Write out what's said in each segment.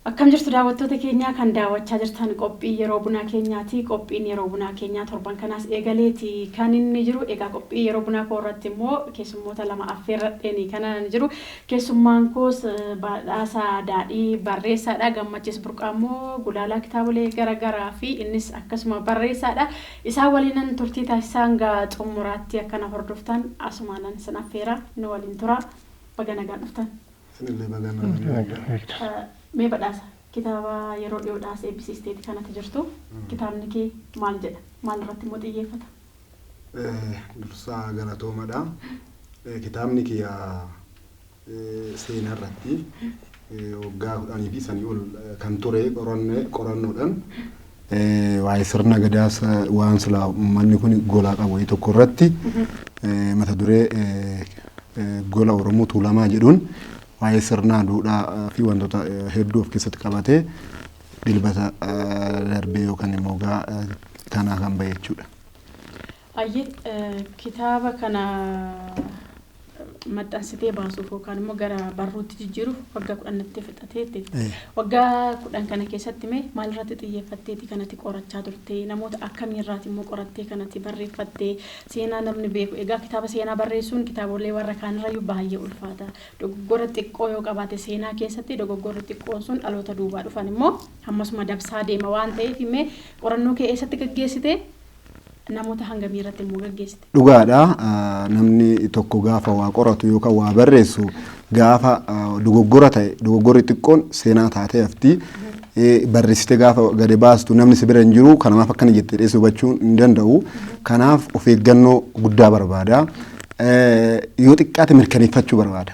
Akkam jirtu daawwattoota keenyaa? Kan daawwachaa jirtan qophii yeroo bunaa keenyaati. Qophiin yeroo bunaa keenyaa torban kanaas eegaleeti kan inni jiru. Egaa qophii yeroo bunaa koo irratti immoo keessummoota lama affeerradheeni kan jiru. Keessummaan koos Badhaasaa Daadhii barreessaadha. Gammachiis Burqaa immoo gulaalaa kitaabolee garaagaraa fi innis akkasuma barreessaadha. Isaan waliinan turtii taasisaa hanga xumuraatti akkana hordoftan asumaanan isin affeera, nu waliin tura. Baga nagaan dhuftan. Isinillee baga nagaan. Mee Badhaasa, kitaaba yeroo dhiyoodhaas eebbisiisteeti kanatti jirtu. Kitaabni kee maal jedha? Maal irratti immoo xiyyeeffata? Dursaa galatoomadha. Kitaabni kiyya seenaa irratti waggaa 10 fi sanii ol kan ture qorannoodhaan waa'ee sirna gadaas waan silaa uummanni kun golaa qabu wayii tokko irratti mata duree Gola Oromoo Tuulamaa jedhuun waa'ee sirnaa, duudhaa fi wantoota hedduu of keessatti qabatee Dilbata darbee yookaan immoo kanaa kan bahe jechuudha. Ayyee, kitaaba kana maxxansitee baasuuf yookaan immoo gara barruutti jijjiiruuf waggaa 10tti fixateetti. Waggaa 10 kana keessatti mee maal irratti xiyyeeffatteeti kanatti qorachaa turte? Namoota akkamiirraati immoo qorattee kanatti barreeffattee? Seenaa namni beeku, egaa kitaaba seenaa barreessuun kitaabolee warra kaanirrayyuu baay'ee ulfaata. Dogoggora xiqqoo yoo qabaate seenaa keessatti, dogoggorri xiqqoon sun dhaloota duubaa dhufan immoo hammasuma dabsaa deema waan ta'eef, mee qorannoo kee eessatti gaggeessite? Namoota hangamii irratti immoo gaggeessite? Dhugaadha. Namni tokko gaafa waa qoratu yookaan waa barreessu, gaafa dogoggora ta'e, dogoggorri xiqqoon seenaa taatee hafti. Barreessitee gaafa gadi baastu namni si bira hin jiru, kanamaaf akkana jettee dheessuu hubachuu hin danda'u. Kanaaf of eeggannoo guddaa barbaada. Yoo xiqqaate mirkaneeffachuu barbaada.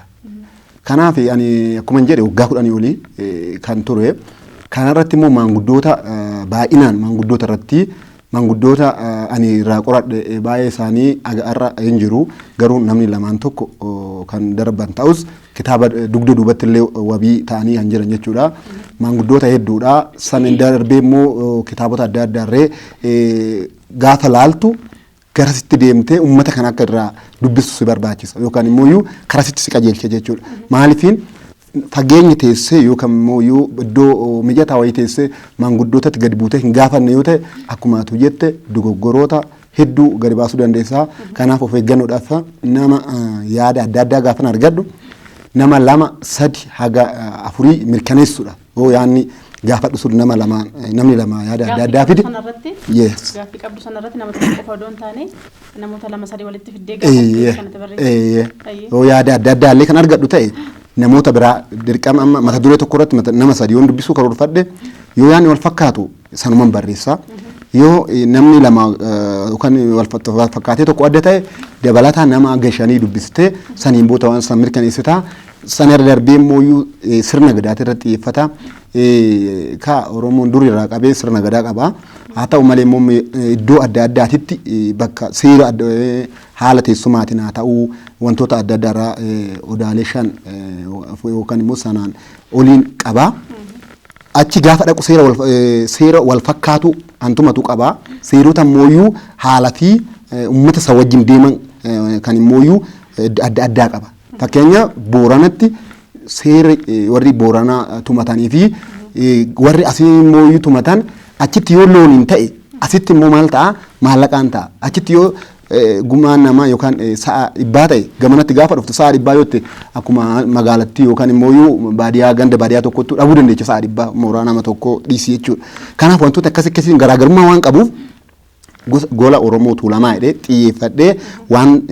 Kanaaf ani akkuma jedhe waggaa 10 olii kan ture. Kanarratti immoo maanguddoota, baay'inaan maanguddoota irratti, maanguddoota ani irraa qoradhe baay'ee isaanii har'a hin jiru. Garuu namni lamaan tokko kan darban ta'us kitaaba dugda duubatti illee wabii ta'anii kan jiran jechuudha. Maanguddoota hedduudha. San darbee immoo kitaabota adda addaa irree gaafa laaltu garasitti deemtee uummata kana akka irraa dubbisu si barbaachisa yookaan immoo karasitti si qajeelcha jechuudha. Maaliifiin fageenya teessee yookaan immoo iddoo mijataa wayii teessee maanguddootatti gadi buutee hin gaafanne yoo ta'e, akkuma atu jette dogoggoroota hedduu gadi baasuu dandeessa. Kanaaf of eeggannoodhaaf nama yaada adda addaa gaafan argadhu nama lama, sadi haga afurii mirkaneessuudha. Yoo yaadni gaafadhu sun nama lama, namni lama yaada adda addaa fide. Gaaffii qabdu sanarratti nama tokko qofa odoo hin taane namoota lama sadii walitti fiddee gaafattee kanatti barreessite. Yoo yaada adda addaa illee kan argadhu ta'e, namoota biraa dirqama amma mata duree tokko irratti nama sadi yoon dubbisuu karoorfadhe, yoo yaadni wal fakkaatu sanuman barreessa. Yoo namni lama yookaan wal fakkaatee tokko adda ta'e, dabalataan nama hanga shanii dubbistee saniin booda waan san mirkaneessitaa. Sana irra darbee immoo sirna gadaati irratti xiyyeeffata. Ka Oromoon dur irraa qabee sirna gadaa qaba. Haa ta'u malee immoo iddoo adda addaatitti bakka seera haala teessumaatiin haa ta'u, wantoota adda addaa irraa odaalee shan yookaan immoo sanaan oliin qaba. Achi gaafa dhaqu seera wal fakkaatu hantumatu qaba. Seerota immoo haala fi uummata isa wajjin deeman kan immoo adda addaa qaba. Fakkeenya Booranatti seerri warri Booranaa tumatanii fi warri asii immoo tumatan, achitti yoo looniin ta'e, asitti immoo maal ta'a? Maallaqaan ta'a. Achitti yoo gumaan namaa yookaan sa'a dhibbaa ta'e, gamanatti gaafa dhuftu sa'a dhibbaa yoo ta'e, akkuma magaalattii yookaan immoo baadiyaa, ganda baadiyaa tokkotti dhabuu dandeecha sa'a dhibbaa mooraa nama tokko dhiisii jechuudha. Kanaaf wantoota akkas akkasiin garaagarummaa waan qabuuf gola Oromoo Tuulamaa jedhee xiyyeeffadhee waan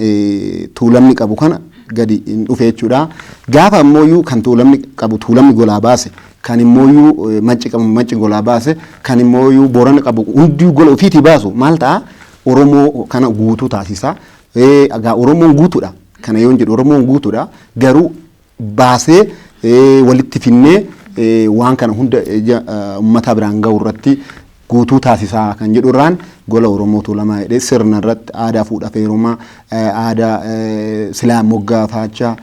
Tuulamni qabu kana gadi hin dhufe jechuudha. Gaafa ammoo kan Tuulamni qabu Tuulamni golaa baase, kan immoo Macci qabu Macci golaa baase, kan immoo Boorana qabu hundi gola ofiitii baasu maal ta'a? Oromoo kana guutuu taasisa. Egaa Oromoon guutuudha. Kana yoon jedhu Oromoon guutuudha. Garuu baasee walitti finnee waan kana hunda uummata biraan gahu irratti guutuu taasisaa kan jedhu irraan Gola Oromoo Tuulamaa jedhee sirna irratti, aadaa fuudhaa fi heerumaa, aadaa silaa moggaafaachaa,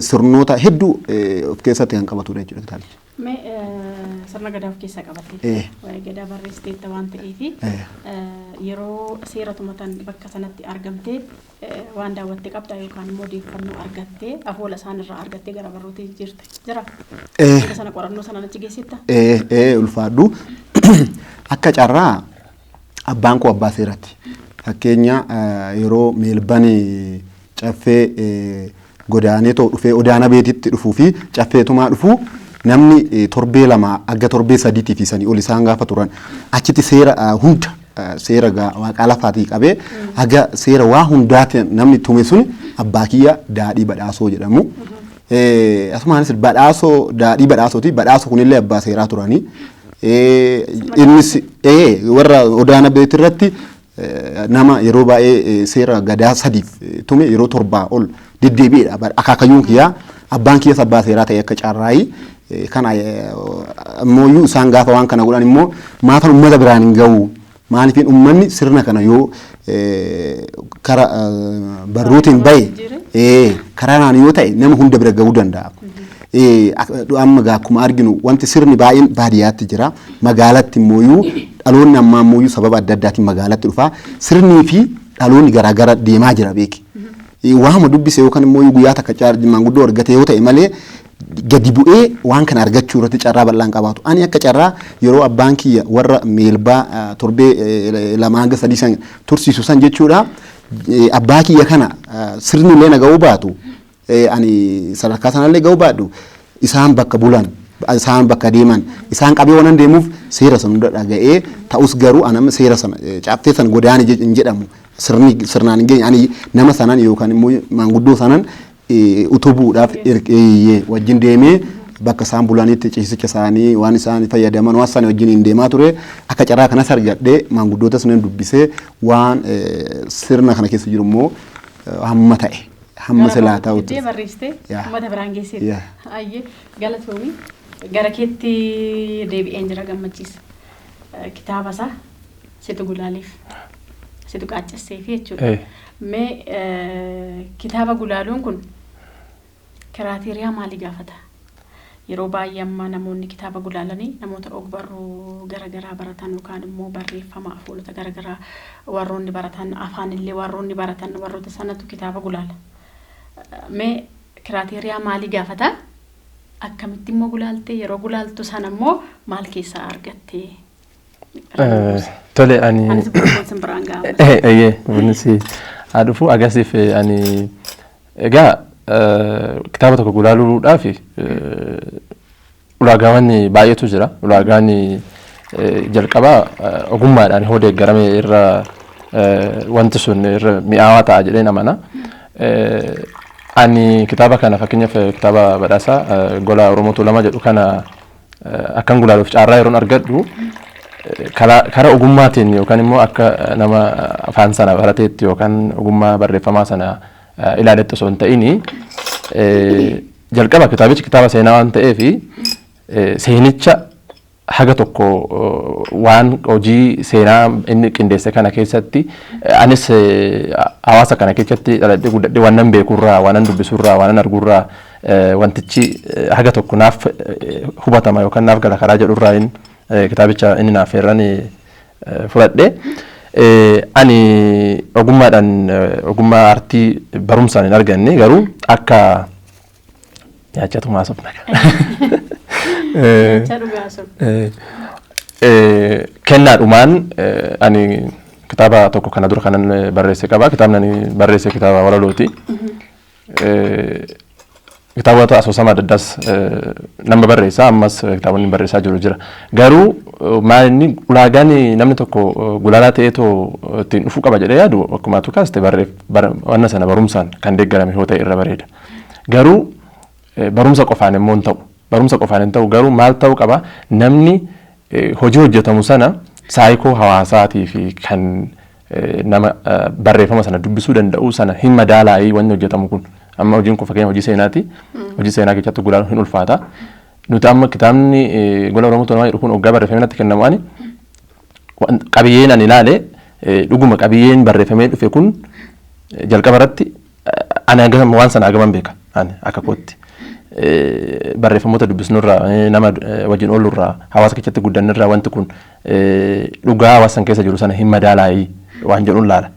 sirnoota hedduu of keessatti kan qabatudha jechuudha kitaabichi. Mee sirna gadaa of keessaa qabattee waa'ee gadaa barreessiteetta waan ta'eef yeroo seera tumatan bakka sanatti argamtee waan daawwatte qabda yookaan immoo odeeffannoo argattee afoola isaan irraa argattee gara barruutti jirte jira. Bakka sana qorannoo sana achi geessetta? Ulfaadhu, akka carraa abbaan koo abbaa seeraati. Fakkeenya yeroo Meelbani caffee godaanee too dhufee Odaana Beetitti dhufuu fi caffee tumaa dhufuu, namni torbee 2 aga torbee 3tii fi sanii ol isaan gaafa turan, achitti seera hunda, seera waaqaa lafaatii qabee haga seera waa hundaatiin namni tume sun abbaa kiyya Daadhii Badhaasoo jedhamu. Asumaanis Badhaasoo, Daadhii Badhaasooti. Badhaasoo kunillee abbaa seeraa turanii. Innis warra Odaana Beet irratti nama yeroo baay'ee seera gadaa sadiif tume, yeroo 7 ol deddeebi'eedha. Akaakayyuun kiyyaa, abbaan kiyyas abbaa seeraa ta'e akka carraayi. Kana ammoo isaan gaafa waan kana godhan immoo maafan uummata biraan hin gahu? Maaliifin uummanni sirna kana yoo kara barruutiin bahe, karaa naan yoo ta'e nama hunda bira gahuu danda'a. Amma akkuma arginu wanti sirni baay'een baadiyyaatti jira. Magaalatti immoo dhaloonni ammaa immoo sababa adda addaatiin magaalatti dhufa. Sirnii fi dhaloonni garaagara deemaa jira, beeki. Waama dubbise yookaan immoo guyyaa takka maanguddoo argate yoo ta'e malee gadi bu'ee waan kana argachuu irratti carraa bal'aan qabaatu. Ani akka carraa yeroo abbaan kiyya warra Meelbaa torbee 2 hanga 3 san tursiisu san jechuudha. Abbaa kiyya kana sirni illee na ga'uu baatu, ani sadarkaa sanallee ga'uu baadhu, isaan bakka bulan, isaan bakka deeman, isaan qabee waan deemuuf seera sana hunda dhaga'ee, ta'us garuu anama seera sana caaftee sana godaane hin jedhamu, sirni sirnaan hin geenye. Ani nama sanan yookaan immoo maanguddoo sanan utubuudhaaf wajjin deemee bakka isaan bulanitti ciisicha isaanii, waan isaan fayyadaman, waan isaan wajjin hin deemaa ture. Akka carraa kanas argadhee maanguddoota sanan dubbisee waan sirna kana keessa jiru immoo hamma ta'e hamma silaa ta'utti. Gara barreessitee uummata biraan geessite. Ayyee, galatoomii, gara keetti deebi'een jira, Gammachiisa. Kitaaba isaa situ gulaaleef, situ qaaccesseef jechuudha. Mee kitaaba gulaaluun kun criteria maalii gaafata? Yeroo baay'ee amma namoonni kitaaba gulaalanii namoota ogbarruu garaagaraa baratan yookaan immoo barreeffama afoolota garaagaraa warroonni baratan, afaanillee warroonni baratan, warroota sanatu kitaaba gulaala. Mee criteria maalii gaafata? Akkamitti immoo gulaaltee, yeroo gulaaltu sana immoo maal keessaa argattee? Tole, ani. Anis bunni sin biraan ga'a. Eeyyee, bunnis haa dhufu. Agasiif ani egaa kitaaba tokko gulaaluudhaaf ulaagaawwan baay'eetu jira. Ulaagaan jalqabaa ogummaadhaan yoo deeggarame irra wanti sun irra mi'aawaa ta'a jedheen amana. Ani kitaaba kana, fakkeenyaaf kitaaba Badhaasaa Gola Oromoo Tuulamaa jedhu kana akkan gulaaluuf carraa yeroon argadhu, karaa ogummaatiin yookaan immoo akka nama afaan sana barateetti yookaan ogummaa barreeffamaa sana ilaaletti osoo hin ta'ini, jalqaba kitaabichi kitaaba seenaa waan ta'eef seenicha haga tokko waan hojii seenaa inni qindeesse kana keessatti anis hawaasa kana keessatti dhaladhee guddadhee waan nan beekurraa, waan nan dubbisurraa, waan nan argurraa wantichi haga tokko naaf hubatama yookaan naaf gala karaa jedhurraa kitaabicha inni naaf heerran fudhadhe. Ani ogummaadhaan, ogummaa aartii barumsaan hin arganne, garuu akka nyaachatu maasofna. Nyaachaa dhugaa sun. Kennaadhumaan ani kitaaba tokko kana dura kanan barreesse qaba. Kitaabni ani barreesse kitaaba walalooti. Kitaabota asoosama adda addaas nama barreessa, ammas kitaabonni barreessaa jiru jira. Garuu maal inni ulaagaan namni tokko gulaalaa ta'eetoo ittiin dhufuu qaba jedhee yaadu, akkuma atu kaaste, wanna sana barumsaan kan deeggarame yoo ta'e irra bareeda. Garuu barumsa qofaan immoo hin ta'u. Barumsa qofaan hin ta'u, garuu maal ta'uu qaba? Namni hojii hojjetamu sana saayikoo hawaasaatii fi kan nama barreeffama sana dubbisuu danda'u sana hin madaalaayii wanni hojjetamu kun. Amma hojiin kun fakkeenya hojii seenaati. Hojii seenaa keessatti gulaaluun hin ulfaata. Nuti amma kitaabni Gola Oromoo Tuulamaa jedhu kun waggaa barreeffamee natti kennamu, ani qabiyyeen ani ilaale, dhuguma qabiyyeen barreeffamee dhufe kun jalqaba irratti ani waan sana hagaman beeka ani akka kootti. Barreeffamoota dubbisnurraa, nama wajjin oolurraa, hawaasa keessatti guddannirraa wanti kun dhugaa hawaasa san keessa jiru sana hin madaalaayii waan jedhuun laala.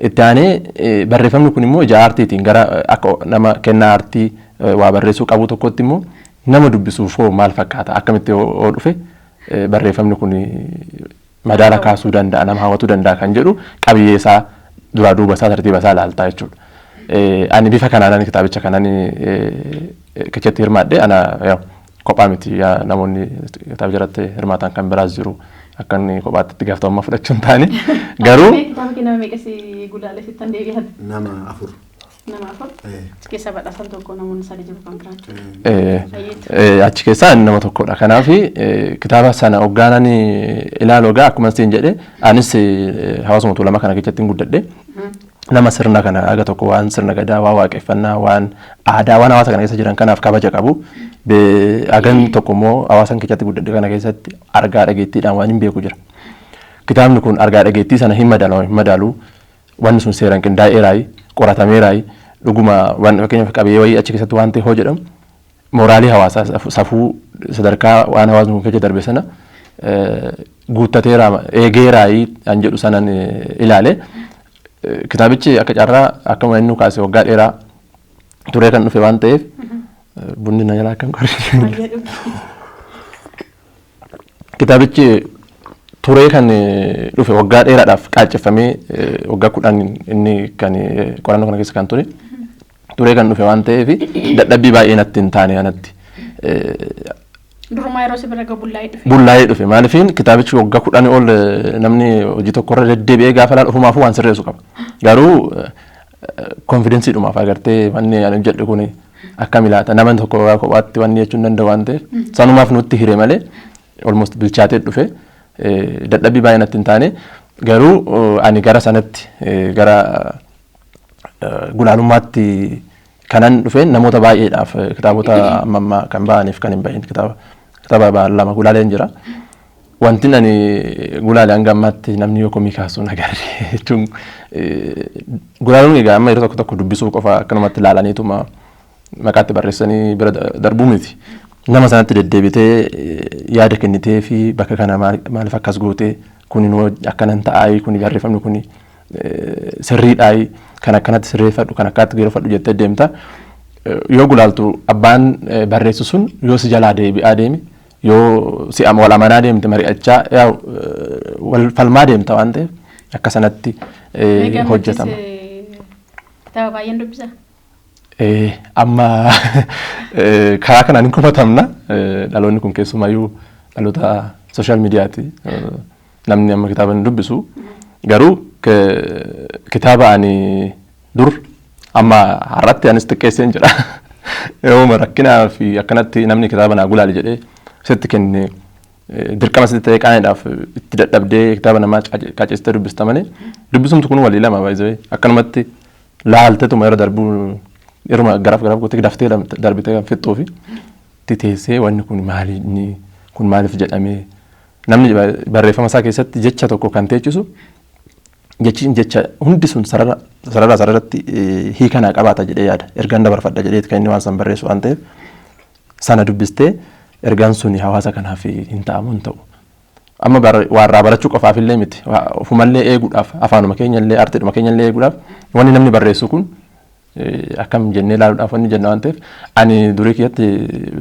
Itti aanee barreeffamni kun immoo ija aartiitiin gara akka nama kennaa aartii waa barreessuu qabu tokkotti immoo nama dubbisuuf hoo maal fakkaata, akkamitti yoo dhufe barreeffamni kun madaala kaasuu danda'a, nama hawwatuu danda'a kan jedhu qabiyyee isaa, duraa duuba isaa, tartiiba isaa ilaaltaa jechuudha. Ani bifa kanaan kitaabicha kanaan keessatti hirmaadhe. Ana kophaa miti, namoonni kitaabicha irratti hirmaatan kan biraas jiru, akka inni kophaatti itti gaafatamummaa fudhachuu hin taane garuu. Kitaaba kee nama meeqa si gulaale sittan deebi'an? Nama 4. Nama 4. Achi keessaa badhaasan tokko, namoonni sadi jiru kan biraa. Achi keessaa nama tokkodha. Kanaaf kitaaba sana hoggaanan ilaalu egaa akkuma siin jedhe anis hawaasuma Tuulamaa kana keessatti hin guddadhe. Nama sirna kana aga tokko waan sirna gadaa, waan waaqeffannaa, waan aadaa, waan hawaasa kana keessa jiran kanaaf kabaja qabu. Hagan tokko immoo hawaasa keessatti guddadhe kana keessatti argaa dhageettiidhaan waan hin beeku jira. Kitaabni kun argaa dhageettii sana hin madaalu, hin madaalu, wanni sun seeraan qindaa'eeraayi, qoratameeraayi, dhuguma waan fakkeenyaaf qabiyyee wayii achi keessatti waan ta'e hoo jedhamu mooraalii hawaasaa, safuu, sadarkaa waan hawaasni kun keessa darbe sana guuttateera, eegeeraayi kan jedhu sanan ilaale. Kitaabichi akka carraa akkuma inni kaase waggaa dheeraa turee kan dhufe waan ta'eef bunni na jalaa kan qorre. Kitaabichi turee kan dhufe, waggaa dheeraadhaaf qaacceffamee, waggaa 10 inni kan qorannoo kana keessa kan ture, turee kan dhufe waan ta'eef dadhabbii baay'ee natti hin taane anatti. Durumaa yeroo si bira gahu bullaa'ee dhufe. Bullaa'ee dhufe. Maaliifin kitaabichi waggaa 10 ol namni hojii tokkorra deddeebi'ee gaafa laalu ofumaafuu waan sirreessu qaba. Garuu confidenceiidhumaaf agartee wanni ani jedhu kun akkam ilaata, nama tokko kophaatti wanni jechuun danda'u waan ta'eef sanumaaf nutti hire malee almost bilchaatee dhufe, dadhabbii baay'ee natti hin taane. Garuu ani gara sanatti, gara gulaalummaatti kanan dhufeen namoota baay'eedhaaf kitaabota amma ammaa kan ba'aniif kan hin bahin kitaaba lama gulaaleen jira. Wanti ani gulaale hanga ammaatti namni yoo komii kaasu agarre jechuun, gulaaluun egaa amma yeroo tokko tokko dubbisuu qofa akkanumatti ilaalaniituma maqaatti barreessanii bira darbuu miti. Nama sanatti deddeebitee yaada kennitee fi bakka kana maaliif akkas gootee, kuni akkanan ta'aayi, kuni barreeffamni kuni sirriidhaayi, kan akkanatti sirreeffadhu, kan akkanatti geerfadhu jettee deemta. Yoo gulaaltu abbaan barreessu sun yoo si jalaa deebi'aa deeme, yoo si wal amanaa deemte, mari'achaa wal falmaa deemta waan ta'eef akka sanatti hojjetama. Kitaaba baay'een dubbisa. Amma karaa kanaan hin komatamna. Dhaloonni kun keessumayyuu dhaloota social mediaati. Namni amma kitaaba hin dubbisu. Garuu kitaaba ani dur amma har'atti anis xiqqeesseen jira. Yeroo rakkinaa fi akkanatti namni kitaaba naa gulaali jedhee sitti kenne, dirqama sitti ta'ee qaaniidhaaf itti dadhabdee kitaaba namaa qaacessitee dubbista malee dubbisumtu kun walii lama baay'ee akkanumatti laaltetuma yeroo darbuu yeruma garaaf garaaf gootee daftee darbitee kan fixxuu fi itti teessee wanni kun maali, inni kun maaliif jedhamee, namni barreeffama isaa keessatti jecha tokko kan teechisu, jechi jecha hundi sun sarara sarara sararatti hiika naa qabaata jedhee yaada, ergaan dabarfadha jedhee kan inni waan san barreessu waan ta'eef sana dubbistee ergaan suni hawaasa kanaaf hin ta'amu hin ta'u. Amma waarraa barachuu qofaaf illee miti, ofumallee eeguudhaaf, afaanuma keenya illee, artiidhuma keenya illee eeguudhaaf, wanni namni barreessu kun akkam jennee ilaaluudhaaf wanni jenna waan ta'eef ani durii kiyyatti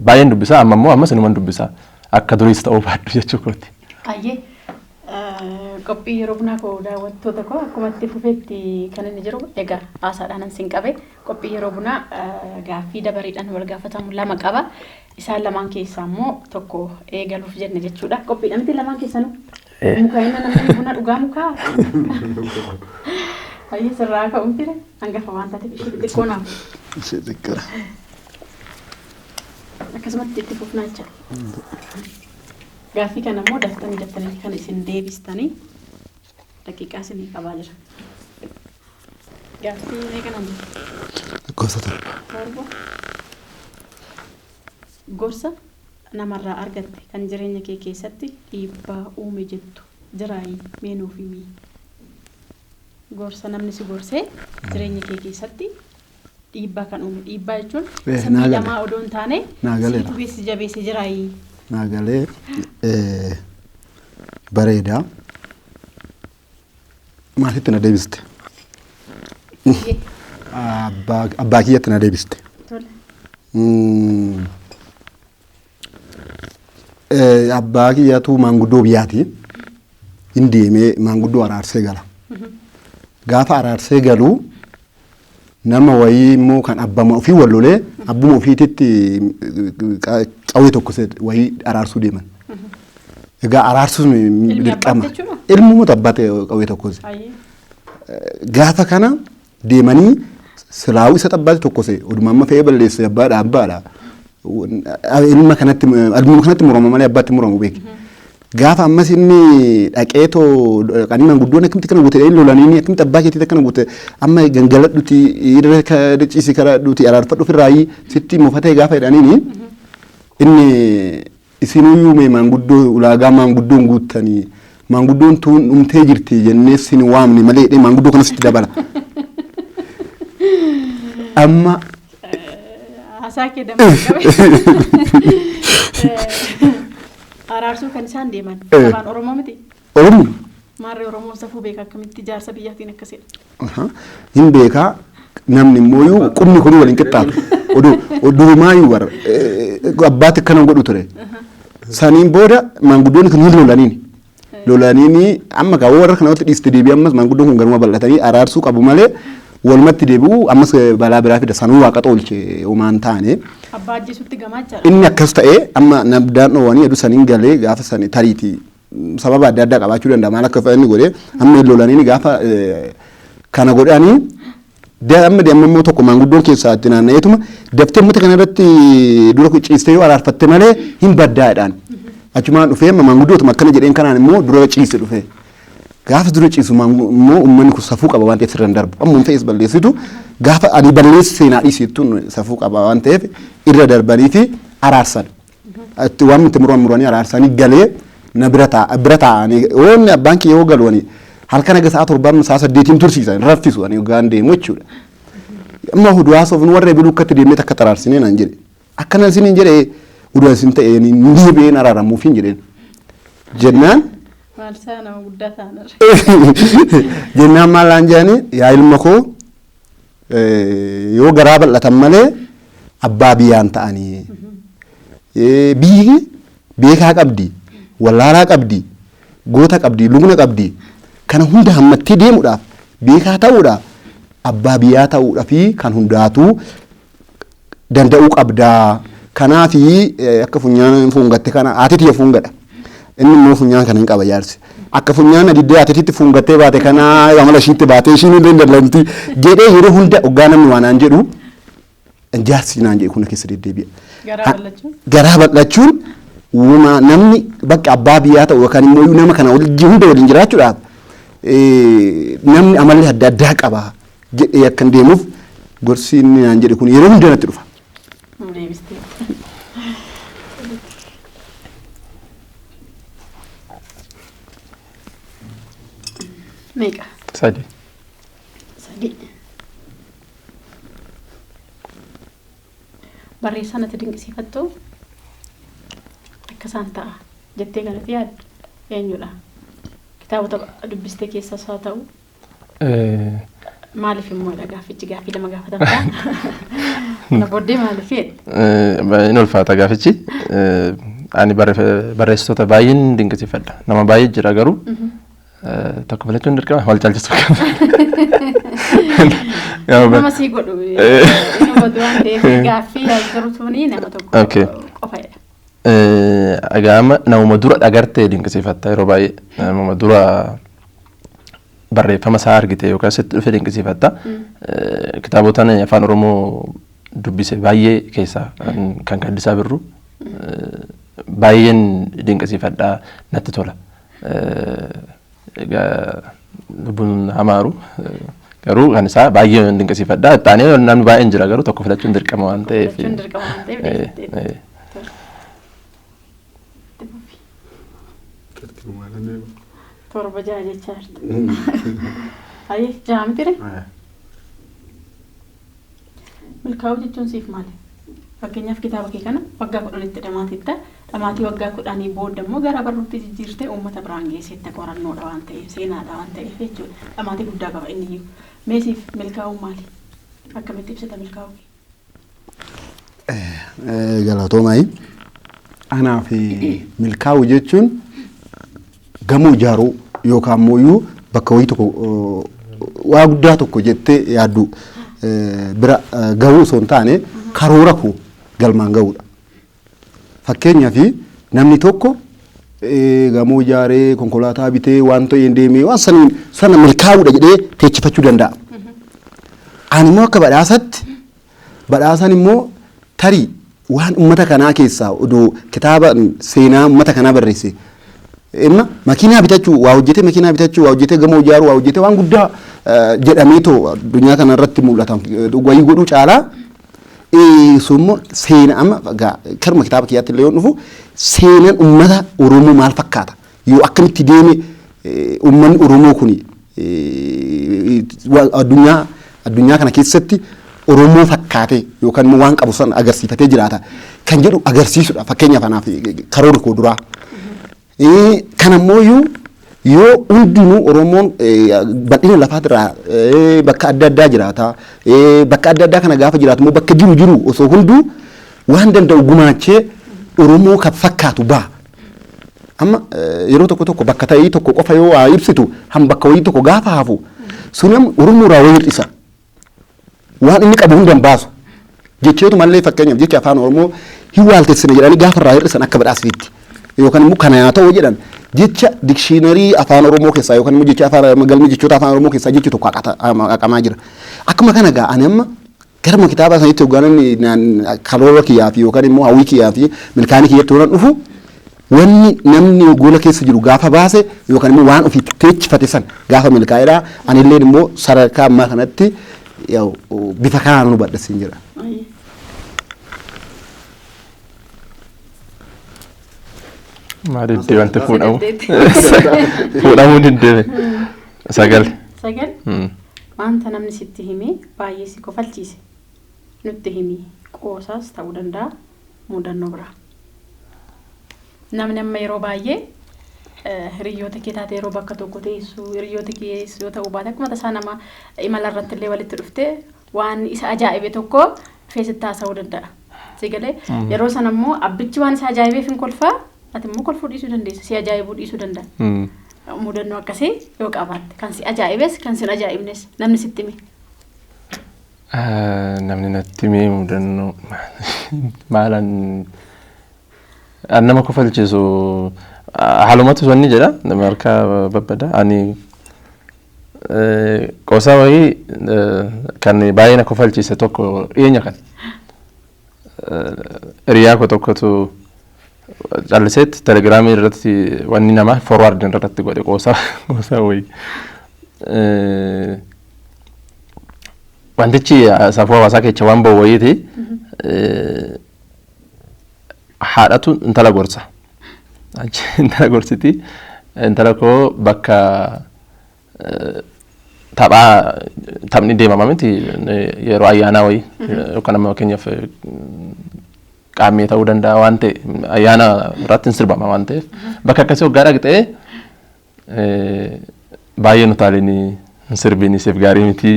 baay'een dubbisa, amma immoo ammas inuman dubbisa, akka duriis ta'uu baadhu jechuu kooti. Ayyee, qophii yeroo bunaa koo daawwattoota koo akkuma itti fufeetti kan inni jiru. Egaa haasaadhaan sin qabe. Qophii yeroo bunaa gaaffii dabareedhaan wal gaafatamu lama qaba. Isaan lamaan keessaa immoo tokko eegaluuf jenne jechuudha. Qophiidha miti lamaan keessanuu? Muka inni namni buna dhugaa mukaa? Baay'ee sirraa ka'u miti, hangafa waan taateef ishee xixiqqoo naaf. Ishee xiqqoodha. Akkasumatti itti fufnaa jecha. Gaaffii kana immoo daftanii daftanii kan isin deebistanii daqiiqaa isinii qabaa jira. Gaaffii meeqa nama? Lakkoofsa 7. 7. Gorsa namarraa argatte kan jireenya kee keessatti dhiibbaa uume jettu jiraayi, mee nuuf himi. Gorsa namni si gorsee jireenya kee keessatti Dhiibbaa kan uume, dhiibbaa jechuun Eh, isa naa gale. miidhamaa odoo hin taane Naa galeera. siitu beeksise jabeesse jiraayi. Naa galee, bareeda. Maalitti na deebiste? Abbaa kiyyatti na deebiste. Tole. Abbaa kiyyatu maanguddoo biyyaati. Hin deemee maanguddoo araarsee gala. Gaafa araarsee galu nama wayii immoo kan abbama ofii wal lolee abbuma ofiititti qawwee tokko wayii araarsuu deeman. Egaa araarsuun Ilmi dirqama. abbaatti jechuudha? Ilmumatu abbaatti qawwee tokko. Gaafa kana deemanii silaawuu isa xabbaatti tokkose oduma amma fe'ee balleesse abbaadha abbaadha. Ilma kanatti ilmuma kanatti murama malee abbaatti muramu beeki. Gaafa ammas inni dhaqee too dhaqanii maanguddoon akkamitti kana goote lolanii akkamitti abbaa keetiitti akkana goote amma gangaladhuti irra ciisi karadhuti araarfadhu ofirraayi sitti mufatee gaafa jedhaniini inni isinuyyuu mee maanguddoo ulaagaa maanguddoon guuttanii maanguddoon tuun dhumtee jirti jennee sin waamne malee jedhee maanguddoo kanas itti dabala. Amma Haasaa kee dammaqee qabe. Araarsuu kan isaan deeman afaan Oromoo miti. Oromoo. Maarree Oromoo safuu beeka akkamitti jaarsa biyyaatiin akkasidha. Hin beekaa, namni immoo qubni kun waliin qixxaatu. Oduu durumaayyuu bara abbaatti akkana godhu ture. Saniin booda maanguddoonni kun hin lolaniin. Lolaniini amma gaa warra kana walitti dhiiste deebi'ee ammas maanguddoon kun garuma bal'atanii araarsuu qabu malee walumatti deebi'uu ammas balaa biraa fida, sanuu waaqa oolche homaan taane. Abbaa ajjeesutti gamaachaadha. Inni akkas ta'ee amma nabdaan dhoowwanii aduu saniin galee gaafa sani tariitii sababa adda addaa qabaachuu danda'a, maal akka inni godhee amma hin lolaniini gaafa kana godhanii amma deemma immoo tokko maanguddoon keessaa itti naanna'eetuma daftee uummata kana irratti dura ciistee yoo araarfatte malee hin baddaadhaan. Achumaan dhufee amma maanguddootuma akkana jedheen kanaan immoo dura ciise dhufee. Gaafa dura ciisu immoo uummanni kun safuu qaba waan ta'eef sirra hin darbu. Amma fe'is balleessitu gaafa ani balleessi seenaa dhiisittuun safuu qaba waan ta'eef irra darbanii fi araarsan. Itti waan nuti muran muranii araarsanii galee na bira taa'a bira taa'anii oonni abbaan kiyya yoo galu ani halkan aga sa'a 7 sa'a 8 tursiisan raffisu ani hoggaan deemu jechuudha. Amma huduwaa soofnu warra biluu akkatti deemnee takka xaraarsinee naan jedhe. Akkana isiniin jedhee uduwaa isin ta'e ni deebi'een araaramuuf hin jedheen. Jennaan Maal isaa nama guddaa ta'anirra. Jennaan maal naan jedhani, yaa ilma koo, yoo garaa bal'atan malee abbaa biyyaan ta'anii. Biyyi beekaa qabdi, wallaalaa qabdi, goota qabdi, lugna qabdi. Kana hunda hammattee deemuudhaaf, beekaa ta'uudhaaf, abbaa biyyaa ta'uudhaaf kan hundaatuu danda'uu qabdaa. Kanaafi akka funyaan fuungatte kana haati tiyya fuungadha. Inni immoo funyaan kana hin qaba jaarsi. Akka funyaan adiddee haatititti fuungattee baate kana amala ishiitti baatee ishiin illee hin dallanti jedhee yeroo hunda hoggaa namni waan naan jedhu jaarsi naan jedhe kun keessa deddeebi'a. Garaa bal'achuun. Garaa bal'achuun uumaa namni bakka abbaa biyyaa ta'u yookaan immoo nama kana wajjin hunda waliin jiraachuudhaaf namni amalli adda addaa qaba jedhee akkan deemuuf gorsi inni naan jedhe kun yeroo hunda natti dhufa. Deebistee. Meeqa? 3. 3. Barreessaan ati dinqisiifattu akka isaan ta'a jettee kanatti yaaddu eenyudha? Kitaabota dubbiste keessaas haa ta'u. Maaliif immoo dha gaaffichi, gaaffii lama gaafatamta. Na booddee maaliif jedhe? Inni ulfaata gaafichi. Ani barreessitoota baay'een dinqisiifadha. Nama baay'ee jira garuu tokko filachuun dirqama wal caalchisuu qaba. Nama sii godhu inni hubatu waan ta'eef gaaffii jiru nama tokko qofadha. Egaa amma namuma dura dhagartee dinqisiifatta, yeroo baay'ee namuma dura barreeffama isaa argite yookaan sitti dhufe dinqisiifatta. Kitaabota afaan Oromoo dubbise baay'ee keessaa kan Gaaddisaa Birruu baay'een dinqisiifadha, natti tola. Egaa lubbuun hamaaru garuu kan isaa baay'ee dinqisiifadha. Ittaanee namni baay'een jira garuu tokko filachuun dirqama waan ta'eef. Filachuun dirqama waan ta'eef deebistee. 7 6 jechaa jirta. Ayyee, jaha miti ree? Milkaa'uu jechuun siif maali? Fakkeenyaaf kitaaba kee kana waggaa 10tti dhamaatitta. Dhamaatii waggaa 10 booda immoo gara barruutti jijjiirtee uummata biraan geessetta qorannoodha waan ta'eef seenaadha waan ta'eef jechuudha. Dhamaatii guddaa qaba inni iyyuu. Mee siif milkaa'uun maali? Akkamitti ibsita milkaa'uu kee? Galatoomaa. Anaaf milkaa'uu jechuun gamoo ijaaruu yookaan immoo bakka wayii tokko waa guddaa tokko jettee yaaddu bira gahuu osoo hin taane karoora koo galmaan gahuudha. Fakkeenyaaf namni tokko gamoo ijaaree konkolaataa bitee waan ta'een deemee waan saniin sana milkaa'uudha jedhee teechifachuu danda'a. Ani immoo akka badhaasatti badhaasaan immoo tarii waan uummata kanaa keessaa odoo kitaaba seenaa uummata kanaa barreesse Amma makiinaa bitachuu waa hojjetee makiinaa bitachuu waa hojjetee gamoo ijaaruu waa hojjetee waan guddaa jedhamee too addunyaa kana irratti mul'atan wayii godhuu caalaa sun immoo seenaa amma karuma kitaaba kiyyaatti illee yoo dhufu seenaan uummata Oromoo maal fakkaata yoo akkamitti deeme uummanni Oromoo kun addunyaa kana keessatti Oromoo fakkaatee yookaan immoo waan qabu sana agarsiifatee jiraata kan jedhu agarsiisudha fakkeenyaaf anaaf karoorri koo duraa. Kanammoo yoo hundinuu Oromoon bal'ina lafaatirraa bakka adda addaa jiraata. Bakka adda addaa kana gaafa jiraatu immoo bakka jiru jiru osoo hunduu waan danda'u gumaachee Oromoo kan fakkaatu ba'a. Amma yeroo tokko tokko bakka ta'ii tokko qofa yoo waa ibsitu han bakka wayii tokko gaafa hafu sun amma Oromoo irraa wayii hir'isa. Waan inni qabu hunda hin baasu. Jechoota mallee fakkeenyaaf jecha afaan Oromoo hin waaltessine jedhanii gaafa irraa hir'isan akka badhaasfiitti. Yookaan immoo kana haa ta'u jedhan jecha dikshiinarii afaan Oromoo keessaa yookaan immoo jecha afaan galmee jechoota afaan Oromoo keessaa jechi tokko haqamaa jira. Akkuma kana gaa ani amma garuma kitaaba sanitti hoggaan karoora kiyyaa fi yookaan immoo hawwii kiyyaa fi milkaa'ina kiyyatti waan dhufu wanni namni gola keessa jiru gaafa baase yookaan immoo waan ofii teechifate san gaafa milkaa'edha. Anilleen immoo sadarkaa ammaa kanatti bifa kanaan nu badhasiin jira. Maalitti wanti fuudhamu? Fuudhamuu diddee. 9. 9. Wanta namni sitti hime baay'ee si kofalchiise nutti himi qoosaas ta'uu danda'a mudannoo biraa. Namni amma yeroo baay'ee hiriyoota kee taate yeroo bakka tokko teessu hiriyoota kee yoo ta'uu baate akkuma tasaa nama imala irratti illee walitti dhuftee waan isa ajaa'ibe tokko feesitti haasa'uu danda'a. Si galee yeroo sana immoo abbichi waan isa ajaa'ibeef hin kolfaa ati immoo kolfuu dhiisuu dandeessa si ajaa'ibuu dhiisuu danda'a. Mudannoo akkasii yoo qabaatte kan si ajaa'ibes kan si hin ajaa'ibnes namni sitti hime. Namni natti hime mudannoo maalan nama kofalchiisu haalumatu wanni jedha nama harka babbada ani qoosaa wayii kan baay'ee na kofalchiise tokko dhiyeenya kan hiriyaa koo tokkotu calliseetti telegiraamii irratti wanni nama forward irratti godhe qoosaa wayii. Wantichi safuu hawaasaa keessa waan ba'u wayiiti. Haadhatu intala gorsa. Intala gorsiti. Intala koo bakka taphaa taphni deemama miti yeroo ayyaanaa wayii yookaan amma fakkeenyaaf qaammee ta'uu danda'a waan ta'e ayyaana irratti hin sirbama waan ta'eef bakka akkasii waggaa dhaqxee baay'ee nu taalinii hin sirbini siif gaarii miti.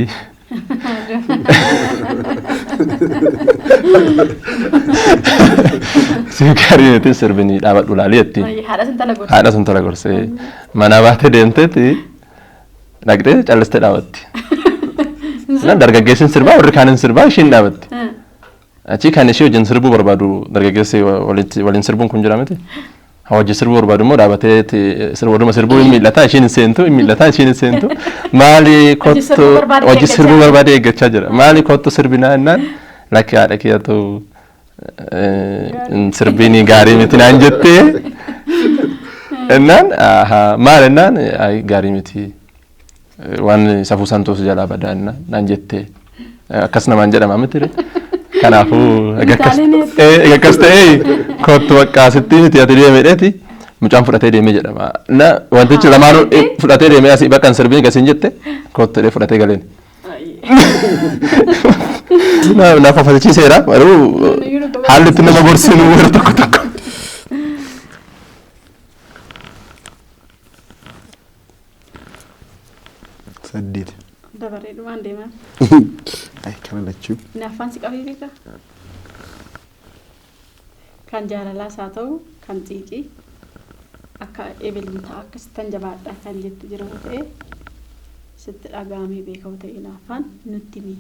Siif gaarii miti sirbini dhaabadhu laalii jettiin. Haadha sun tala gorse. Haadha sun tola gorsee mana baatee deemteeti dhaqxee callistee dhaabatti. Dargaggeessi sirbaa warri kaan hin sirbaa ishiin dhaabatti. Achi kan ishee wajjin sirbuu barbaadu dargaggeessi waliin sirbuun kun jira miti. Hojii sirbuu barbaadu immoo dhaabatee waduma sirbuu hin miidhataa ishiin hin seentu hin miidhataa ishiin hin seentu maali kottu hojii sirbuu barbaade eeggachaa jira maali kottu sirbinaa jennaan lakki haadha kiyyatu sirbiin gaarii miti naan jettee jennaan maal jennaan gaarii miti waan safuu santoos jalaa badaa naan jettee akkas namaan jedhama miti kanaafuu akkas ta'ee kottu bakka asitti miti ati deeme dheeti mucaan fudhatee deemee jedhama. Na wantichi lamaanuu fudhatee deemee asii bakka hin sirbiin gasiin jette kottu jedhee fudhatee galeen. Na kofalchiiseera garuu haalli itti nama gorsinu yeroo tokko tokko. Saddeet. Dabaree dhumaan deemaa. Ay, kana lachuu. Hinaaffaan si qabee beekaa? Kan jaalalaas haa ta'u kan xiiqii akka ebeluun ta'a akkasittan jabaadha kan jettu jira yoo ta'e sitti dhaga'amee beeka yoo ta'e hinaaffaan nutti himi.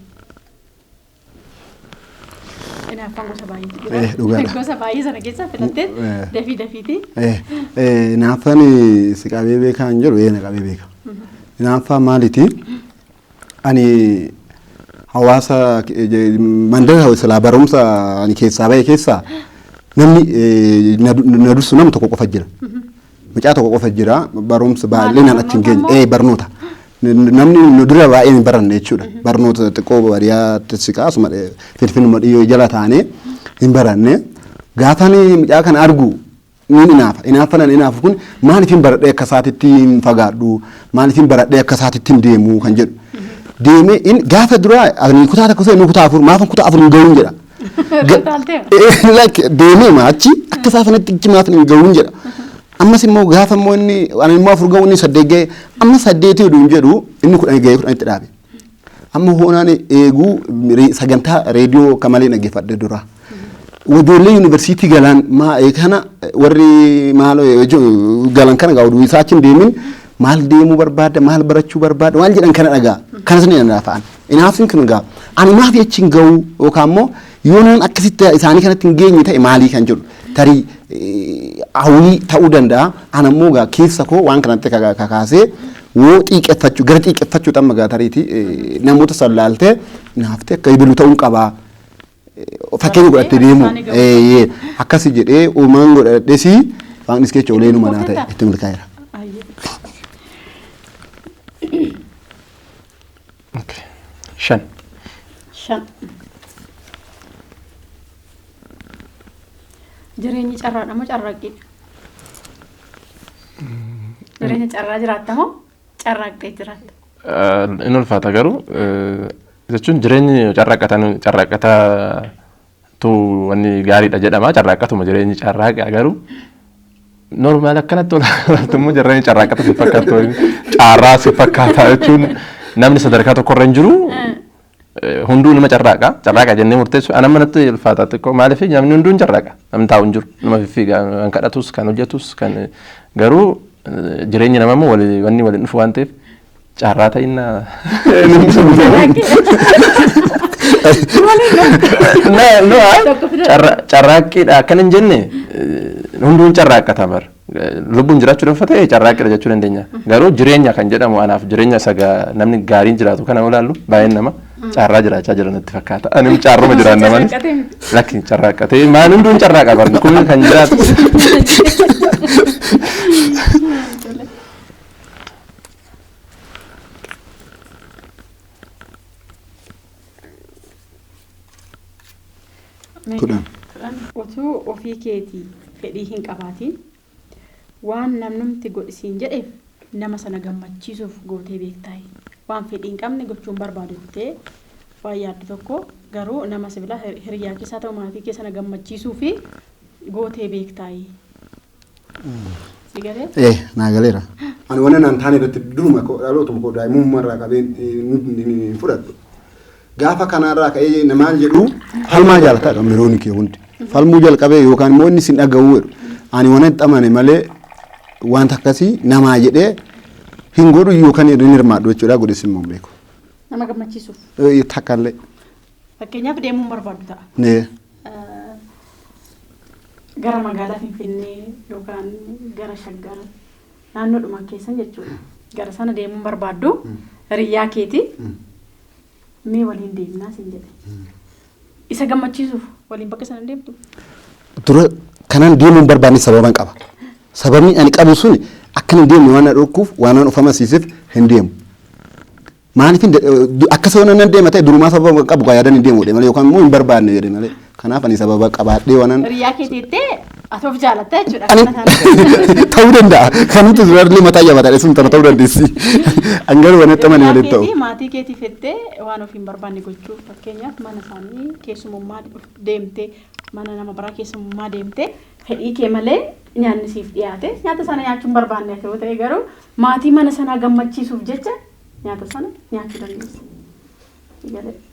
Hinaaffaan gosa baay'eetu jira. Dhugaadha. Gosa baay'ee sana keessaa filattee dafii dafiiti. Hinaaffaan si qabee beekaa hin jedhu, na qabee beeka. Hinaaffaan maaliiti? Ani hawaasa mandara silaa barumsa ani keessaa bahe keessaa namni na dursu nama tokko qofa jira. Mucaa tokko qofa jira, barumsa baay'inaan achi hin geenye. Barnoota. Namni nu dura baay'een hin baranne jechuudha. Barnoota xiqqoo baadiyyaatti siqaa asuma finfinnuma dhiyyoo jala taanee hin baranne. Gaafan mucaa kana argu ni hinaafa. Hinaaffaan ani hinaafu kun maaliif hin baradhee akka isaatitti hin fagaadhu, maaliif hin baradhee akka isaatitti hin deemu kan jedhu. Deemee in gaafa duraa ani kutaa tokko seenu kutaa afur, maafan kutaa afur hin gahuun jedha. Like deemee ma achi akka isaa sanatti achi maafan hin gahuun jedha. Ammas immoo gaafa immoo inni ani immoo afur gahu inni saddeet gahe, amma saddeetii oduu hin jedhu inni kudhan gahee kudhanitti dhaabe. Amma hoonaan eeguu sagantaa reediyoo akka malee dhaggeeffadhe dura. Ijoollee yuunivarsiitii galan kana warri maal galan kana gaa oduu isaa achi hin deemin, maal deemuu barbaada, maal barachuu barbaada waan jedhan kana dhagaa. Kanas ni hinaafa. Hinaafin kun gaa ani maaf achi hin gahu yookaan immoo yoo naan akkasitti isaanii kanatti hin geenye ta'e maalii kan jedhu tarii hawwii ta'uu danda'a. Ana immoo gaa keessa koo waan kanatti kakaasee woo xiiqeffachuu gara xiiqeffachuu xamma gaa tariiti namoota san laaltee hinaaftee akka ibilu ta'uu qabaa. Fakkeenya godhattee deemu akkasi jedhee uumaan godhadhesi waaqnis keessa olee manaa ta'e itti milkaa'eera. Shan. Shan. Jireenyi carraadha moo carraaqqiidha? Jireenya carraa jiraatta moo carraaqxee jiraatta? Inni ulfaata garuu, jechuun jireenyi carraaqqatan carraaqqataatu wanni gaariidha jedhama, carraaqqatuma jireenyi carraaqa, garuu normal akkanatti olaaltu immoo jireenyi carraaqqata si fakkaatu, carraa si fakkaata, jechuun namni sadarkaa tokkorra hin jiru. Hunduu nama carraaqa carraaqa jennee murteessu ana manatti ulfaata xiqqoo. Maaliif namni hunduu hin carraaqa, namni taa'u hin jiru, nama fiffiiga, kan kadhatus kan hojjetus kan, garuu jireenyi namaa immoo wanni waliin dhufu waan ta'eef carraa ta'innaa. No, carraaqqiidha akkana hin jenne, hunduu hin carraaqqata bar. Lubbuun jiraachuu danfa ta'e carraaqqiidha jechuu dandeenya. Garuu jireenya kan jedhamu anaaf jireenya isa namni gaariin jiraatu kana ilaallu baay'een nama carraa jiraachaa jiran natti fakkaata. Ani carruma jiraanna malee. Lakki, carraaqqatee maal, hunduu hin carraaqa bar kun kan jiraatu. 10. Utuu ofii keetii fedhii hin qabaatiin waan namnumti godhisiin jedheef nama sana gammachiisuuf gootee beektaayi? Waan fedhii hin qabne gochuun barbaadu jettee waan yaaddu tokko garuu nama sibilaa hiriyaa keessaa ta'u maatii kee sana gammachiisuu fi gootee beektaayi? Si galee? Naa galeera. Ani waan naan taane irratti duruma dhalootuma koo daa'imummaa irraa qabeen hin fudhadhu. Gaafa kanarraa ka'ee namaan jedhu falmaa jaalataadha miroonni kee hundi. Falmuu jalqabee yookaan immoo inni sin dhaga'uu jedhu. Ani waan itti amane malee wanta akkasii namaa jedhee hin godhu yookaan hin hirmaadhu jechuudha, godhes immoo hin beeku. Nama gammachiisuuf. Takka illee. Fakkeenyaaf deemuun barbaadu ta'a. Gara magaalaa Finfinnee yookaan gara Shaggar naannoodhuma keessan jechuudha. Gara sana deemuun barbaaddu hiriyyaa keeti. Mee waliin deemnaa siin jedhe. Isa gammachiisuuf waliin bakka sana deemtu. Dura kanaan deemuun barbaanne sababan qaba. Sababni ani qabu sun akkan hin deemne waan na dhorkuuf, waan an of amansiiseef hin deemu. Maaliif akka sababa nan deema ta'e durumaa sababa qabu yaadan hin deemu jedhe malee yookaan immoo hin barbaanne jedhe malee. Kanaaf ani sababa qabaadhee waanan Hiriyaa keetiittee ati of jaalatta jechuudha. Ani Kana taanaan. ta'uu danda'a. Kanumti suuraalee mataa jabaataadha sun tana ta'uu dandeessi. An garuu waan itti amane Hiriyaa malee ta'u. keetii maatii keetiif jettee waan of hin barbaanne gochuu, fakkeenyaaf mana isaanii keessumummaa deemtee, mana nama biraa keessumummaa deemtee, fedhii kee malee nyaanni siif dhiyaate, nyaata sana nyaachuu hin barbaanne ati yoo ta'e, garuu maatii mana sanaa gammachiisuuf jecha nyaata sana nyaachuu dandeessa.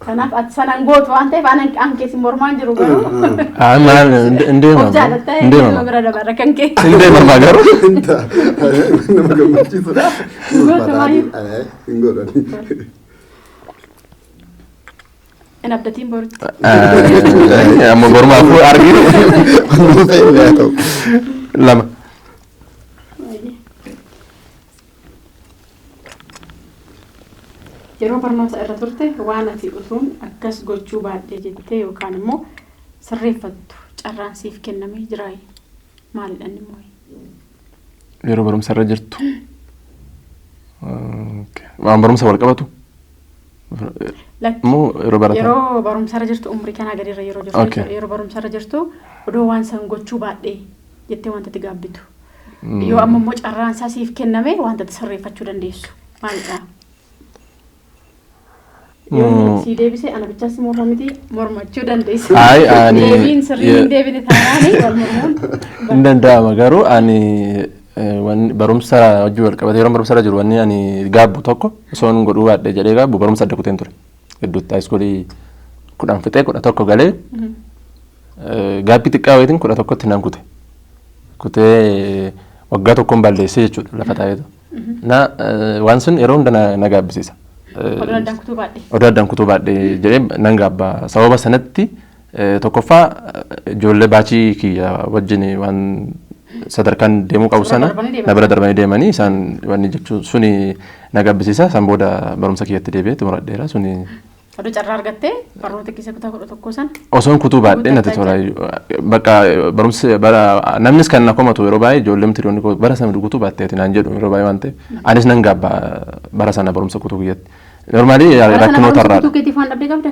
Kanaaf ati sanaan gootu waan ta'eef an keessi mormaan jiru garuu. Maal hin deemamu. Of jaalatta Hin deemamu. bira dabarra kan kee. Hin deemamu garuu. Nama gammachiisudha. Goota baay'ee. Hin godhani. Hin abdatiin borutti. Amma borumaafuu arginu. Waan ta'e illee haa ta'u. 2. Yeroo barnoota irra turte waan ati utuun akkas gochuu baadhee jettee yookaan immoo sirreeffattu carraan siif kennamee jiraayi? Maalidha inni immoo? Yeroo barumsa irra jirtu. Waan barumsa wal qabatu. Lakki. Immoo yeroo barataa. Yeroo barumsa irra jirtu, umurii kanaa gadi irra yeroo jirtu jechuudha. Yeroo barumsa irra jirtu odoo waan san gochuu baadhee jettee wanta itti gaabbitu. Yoo amma immoo carraan isaa siif kenname wanta itti sirreeffachuu dandeessu maalidha? Yoo inni sii deebise ana bichaas morma miti, mormachuu dandeessa. Ayi, Deebiin sirrii hin deebine taanaani wal mormuun. Hin danda'ama, garuu ani wanni barumsa hojii wal qabate, yeroo barumsa irra jiru wanni ani gaabbu tokko osoo hin godhuu baadhee jedhee gaabbu barumsa adda kuteen ture. Gidduutti high schoolii 10 fixee 11 galee gaabbii xiqqaa wayitiin 11tti nan kute. Kutee waggaa tokkoon balleessee jechuudha lafa taa'eetu. Na waan sun yeroo hunda na gaabbisiisa. Odoo addaan kutuu baadhee. Odoo addaan kutuu baadhee jedhee nan gaabba. Sababa sanatti tokkoffaa ijoollee baachii kiyya wajjin waan sadarkaan deemuu qabu sana darbanii deeman. Na bira darbanii deemanii isaan wanni jechuun suni na gaabbisiisa. San booda barumsa kiyyatti deebi'ee xumuradheera suni. Odoo carraa argattee barnoota keessa kutaa 11 sana. Osoon kutuu baadhee natti tola. Bakka barumsi bara namnis kan na komatu yeroo baay'ee ijoolleen hiriyoonni koo bara sana kutuu baatteeti naan jedhu yeroo baay'ee waan ta'eef anis nan gaabba bara sana barumsa kutuu kiyyatti. Normally Bara sana rakkinoota barumsa irraa. kutuu keetiif waan dhabdee qabda?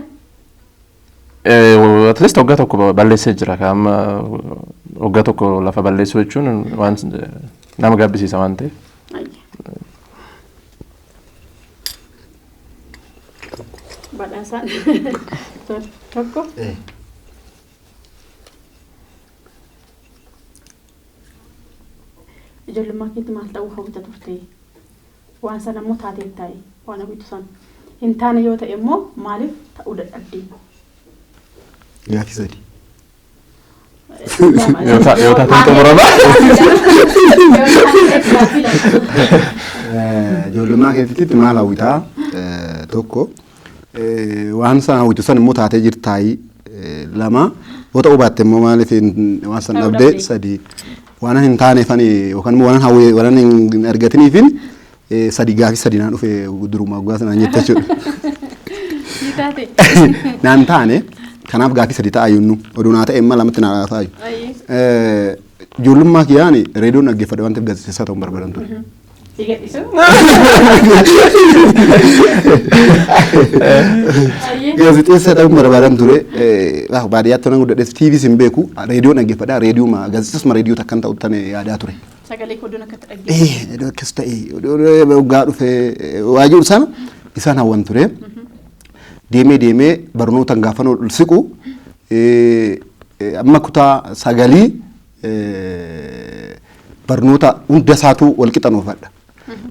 At least waggaa tokko balleessee jira. Amma waggaa tokko lafa balleessuu jechuun waan nama gaabbisiisa waan ta'eef. Ayya. Badhaasaan tokko. Ijoollummaa keetti maal ta'uu hawwita turte? Waan sana immoo taatee taa'e, waan hawwitu sana. Hin taane yoo ta'e immoo maaliif ta'uu dadhabde? Gaaffii 3. Yoo taateen xumurama. Yoo taate gaaffii 2. Ijoollummaa keetitti maal hawwitaa? Tokko, waan sana hawwitu sana immoo taatee jirtaayi? 2, yoo ta'uu baatte immoo maaliif waan sana Ta'uu dhabdee? dhabde. 3, waan hin taaneefan yookaan immoo waan hawwee waan hin argatiniifin 3. Gaaffii 3 naan dhufe duruma waggaa sanaan jette jechuudha. Ni taate. Naan taane, kanaaf gaaffii 3 ta'a yennu oduu naa ta'e immoo 2tti naa taa'u. Ayyee. Ijoollummaa kiyyaan reediyoon dhaggeeffadha waan ta'eef gaazexeessaa ta'uun barbaadan ture. Si gadhiisu? Ayyee. Gaazexeessaa ta'uun barbaadan ture. Baadiyyaatti nan guddadhes, TVs hin beeku, reediyoon dhaggeeffadha, reediyoo gaazexeessuma reediyoo takkan ta'u tan yaadaa ture. Sagalee koo iddoon akkatti dhaggeeffatu. Iddoo akkas ta'e waggaa dhufee waa jiru sana isaan hawwan ture. Deemee deemee barnootaan gaafa ol siqu amma kutaa 9 barnoota hunda isaatu wal qixa nuufadha.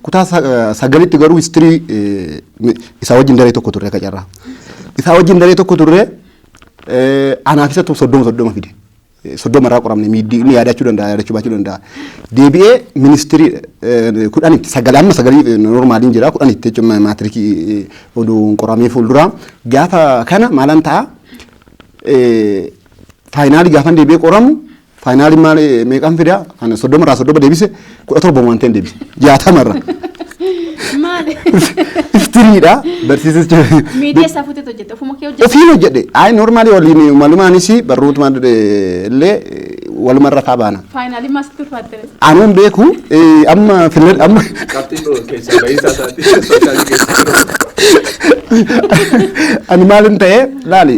Kutaa 9tti garuu history isaa wajjin daree tokko turre akka carraa. Isaa wajjin daree tokko turre, anaaf isa 30 30 fide. 30 irraa qoramne, miiddii inni yaadachuu danda'a, yaadachuu baachuu danda'a. Deebi'ee ministry 10tti, 9, amma 9 normaliin jira, 10tti jechuun maatirikii oduu qoramee fuulduraa gaafa kana maalan ta'a, finalii gaafan deebi'ee qoramu finalii maal meeqan fida? Kan 30 irraa 30 deebise 17 waan ta'een deebise 60 irraa. Maali? Historydha barsiisichi. Miidiyaa isaa fuutee hojjette? Ofuma kee hojjette? Ofiin hojjedhe. Ayi, normally waliin malumaanis barnootuma illee Walumarra faa baana. Finally maasitti ulfaatte. Anuun beeku amma filan amma. Qabxiin keessaa bahiisaa isaati soshaalii keessaa. Ani maalin ta'e laali,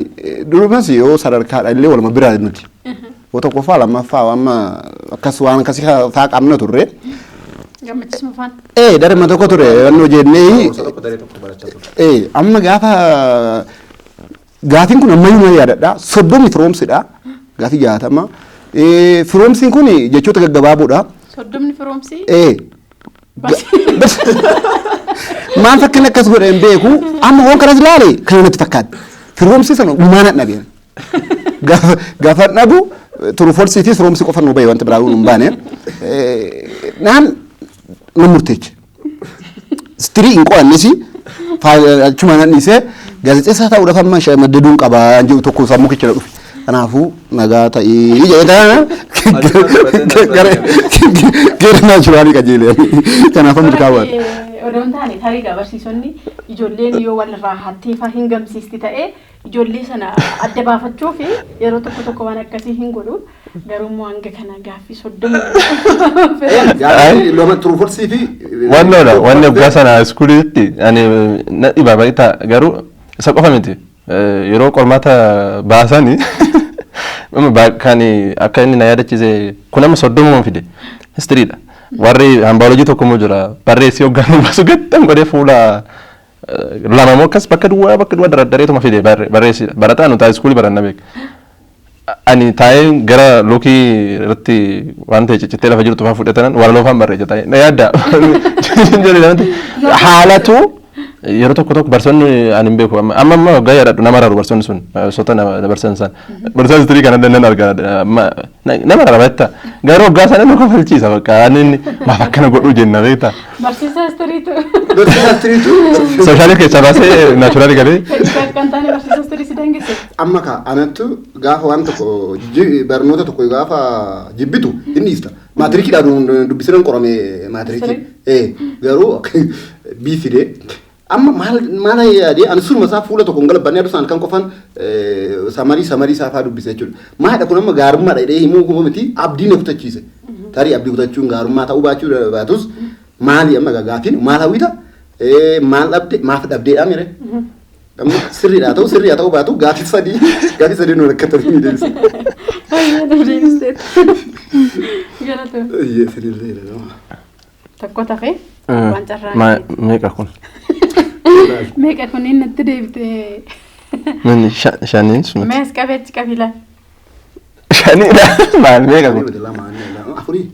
durumas yoo sadarkaadha illee waluma biraa nuti. Yoo tokkoffaa, lammaffaa, amma akkas waan akkasii faa qabna turre. Gammachisuma faan. Darma tokko ture wannoo jennee. Tokko daree tokko barachaa ture. Amma gaafa gaafiin kun ammayyuu na yaadadha. 30 firoomsidha. Gaafii 60. Firoomsiin kun jechoota gaggabaaboodha. 30 firoomsii. Maal fakkiin akkas godhe hin beeku. Amma waan kanas ilaale kana natti fakkaata. Firoomsii sana dhumaan dhabe. Gaafa dhabu true false fi firoomsii qofa nu bahe, wanti biraa nu hin baane. Naan nan murteeche. History hin qo'annis, achuma nan dhiisee gaazexeessaa ta'uudhaaf amma maddaduun qaba jedhu tokko sammuu keessa dhufe. Kanaafuu nagaa ta'ii jedhee gara naturalii qajeelee. Kanaafuu milkaa'aadha. Odoo hin taane, tarii egaa barsiisonni ijoolleen yoo walirraa hattee faa hin gamsiisti ta'ee, ijoollee sana adda baafachuuf yeroo tokko tokko waan akkasii hin godhu. Garuu immoo hanga kana gaaffii 30. Lama true false fi. Wannoodha, wanni waggaa sana iskuuliitti ani na dhibaa baay'ata, garuu isa qofa miti, yeroo qormaata baasanii kan akka inni na yaadachiise kun amma 30 fide historydha. Warri baayoloojii tokko immoo jira, barreessii hoggaan nu baasu gattan godhee fuula lama moo akkas bakka duwwaa bakka duwwaa daraddareetuma fide barreessi barataa nu taa'e iskuulii baranna beeka. Ani taa'ee gara lookii irratti waan ta'e ciccittee lafa jirtu fa'aa fudhatanan walaloo fa'aan barreessa taa'ee na yaadda. Haalatu yeroo tokko tokko barsoonni ani hin beeku, amma amma waggaa yaadadhu nama raru barsoonni sun, barsoota na barsan san, barsoota history kana nan arga, nama rara beektaa, garuu waggaa sana nu kafalchiisa, bakka ani inni maaf akkana godhuu jenna beektaa. Barsiisaa historytu. Barsiisaa historytu. Socialii keessaa baasee naturalii galee. Fedhii kan taane barsiisaa history si dangise. Amma ka anattu gaafa waan tokko barnoota tokko gaafa jibbitu inni dhiista. Maatirikiidhaan dubbisee qorame maatirikii. Garuu bii fidee. Amma maal maal yaadee ani surma isaa fuula tokko hin galabbannee aduu isaan kan qofan summary summary isaa fa'aa dubbise jechuudha. Maalidha kun amma gaarummaadha jedhee himuu kuma miti, abdii na kutachiise. Tarii abdii kutachuun gaarummaa ta'uu baachuu baatus, maali amma gaafiin maal hawwita, maal dhabde, maaf dhabdeedha mire. Amma sirriidha ta'u, sirriidha ta'uu baatu, gaafii sadii nu rakkatanii ni deebisa. Baay'ee nu deebisteet. Galatoo. Sirriidha. Tokko tafee waan carraa. Meeqa kun? Meeqa kunniin natti deebite? Minni shaniin sun. Mees qabeechi qabila. Shaniidha. Maal, meeqa kun? Lama, afurii.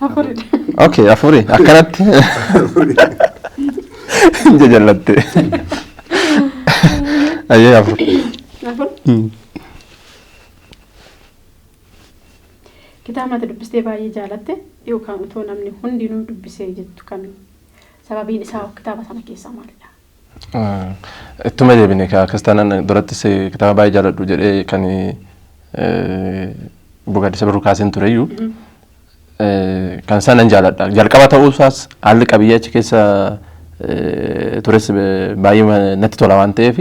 Afuridha. Okay, afuri akkanatti. Jajallatte. Ayyee, afur. Afur. Kitaaba ati dubbistee baay'ee jaalatte yookaan utoo namni hundinuu dubbisee jettu kami? Sababiin isaa kitaaba sana keessaa maalidha? Ittuma deebine akkas taanaan, durattis kitaaba baay'ee jaaladhu jedhee kan Gaaddisa Birruu kaaseen tureyyuu kan isaan nan jaaladha. Jalqaba ta'uu isaas, haalli qabiyyee achi keessa tures baay'ee natti tola waan ta'eef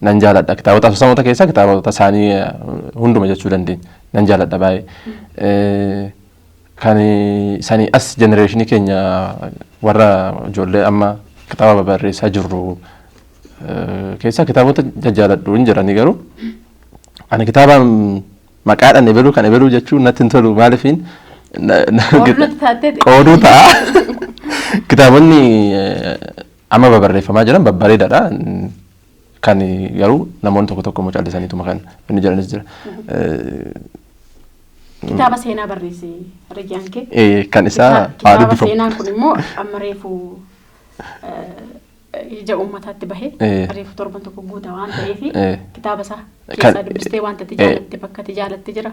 nan jaaladha. Kitaabota asoosamoota keessaa kitaabota isaanii hunduma jechuu dandeenya. Nan jaaladha baay'ee. Kan isaanii as generationii keenya warra ijoollee amma kitaaba barreessaa jirru keessaa kitaabota jajjaaladhu hin jirani, garuu ani kitaaba maqaadhaan ebeluu kan ebeluu jechuun natti hin tolu, maalifiin qooduu ta'a. Kitaabonni amma babarreeffamaa jiran babbareedaadha. Kan garuu namoonni tokko tokko immoo callisaniituma kan inni jedhanis jira. Kitaaba seenaa barreesse riyyaan kee. Kan isaa haa Kitaaba dubbifamu. seenaan kun immoo amma reefu ija uummataatti bahee reefu torban tokko guuta waan ta'eef, kitaaba isaa keessaa dubbistee wanta ati jaalatte, bakka ati jaalatte jira?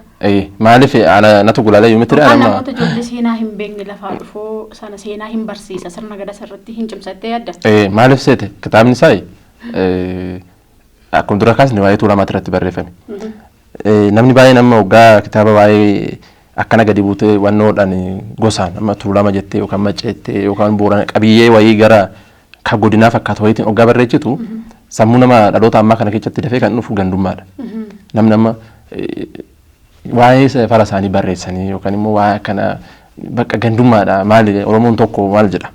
Maaliif natu gulaalee yoo miti Yookaan amma namoota ijoollee seenaa hin beekne lafaa dhufoo sana seenaa hin barsiisa, sirna gadaa irratti hin cimsattee yaadda? Maaliif seete, kitaabni isaa akkuma dura kaasne waa'ee Tuulamaati irratti barreeffame. Namni baay'een amma waggaa kitaaba waa'ee akkana gadi buutee wannoodhaan gosaan amma Tuulama jettee yookaan Macceettee yookaan Boorana qabiyyee wayii gara ka godinaa fakkaatu wayiitiin waggaa barreessitu, sammuu nama dhaloota ammaa kana keessatti dafee kan dhufu gandummaadha. Namni amma Waa'ee fara isaanii barreessanii yookaan immoo waa'ee akkana bakka gandummaadha maali Oromoon tokko maal jedha.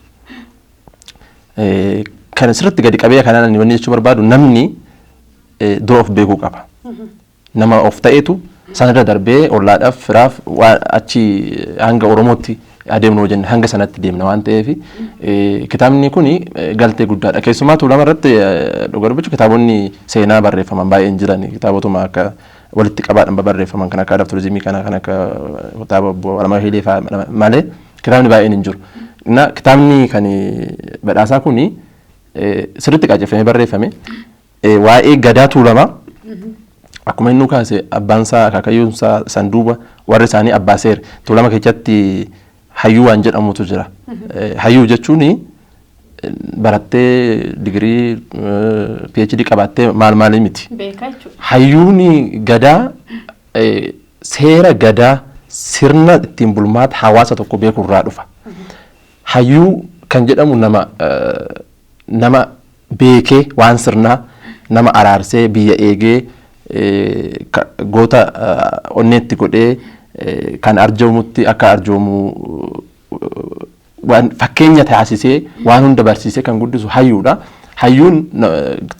Kan sirriitti gadi qabee kanaan ani wanni jechuu barbaadu namni dura of beekuu qaba. Nama of ta'etu sanarra darbee ollaadhaaf firaaf waan achi hanga Oromootti adeemnu hoo jenne hanga sanatti deemna waan ta'eef kitaabni kun galtee guddaadha. Keessumaa Tuulama irratti dhuga dubbachuu kitaabonni seenaa barreeffaman baay'een jiran kitaabotuma akka walitti qabaadhaan barreeffaman kan akka aadaa fi turizimii kana kan akka kitaaba obbo Alamaayyoo Hiilee fa'aa malee kitaabni baay'een hin jiru. Na kitaabni kan badhaasaa kun sirriitti qaaceffamee barreeffame waa'ee gadaa Tuulamaa akkuma inni kaase abbaan isaa akaakayyuun isaa san duuba warri isaanii abbaa seera Tuulama keessatti hayyuu waan jedhamutu jira. Hayyuu jechuun barattee digirii PhD qabaattee maal maalii miti. Beekaa jechuudha. Hayyuun gadaa seera gadaa sirna ittiin bulmaata hawaasa tokko beeku irraa dhufa. Hayyuu kan jedhamu nama nama beekee waan sirnaa nama araarsee biyya eegee goota onneetti godhee kan arjoomutti akka arjoomu waan fakkeenya taasisee waan hunda barsiisee kan guddisu hayyuudha. Hayyuun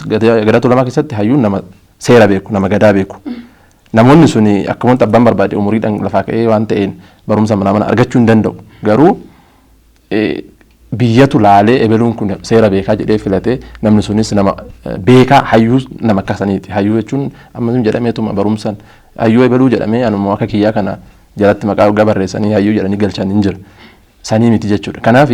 gadaa Tuulamaa keessatti hayyuun nama seera beeku, nama gadaa beeku. Namoonni suni akkuma wanta abbaan barbaade umuriidhaan lafaa ka'ee waan ta'een barumsa manaa mana argachuu hin danda'u. Garuu biyyatu laalee ebeluun kun seera beekaa jedhee filatee namni sunis nama beekaa hayyuu nama akkasaniiti. Hayyuu jechuun amma sun jedhameetuma barumsaan hayyuu ebeluu jedhamee anuma akka kiyyaa kana jalatti maqaa dhugaa barreessanii hayyuu jedhanii galchan hin jira. Sanii miti jechuudha. Kanaaf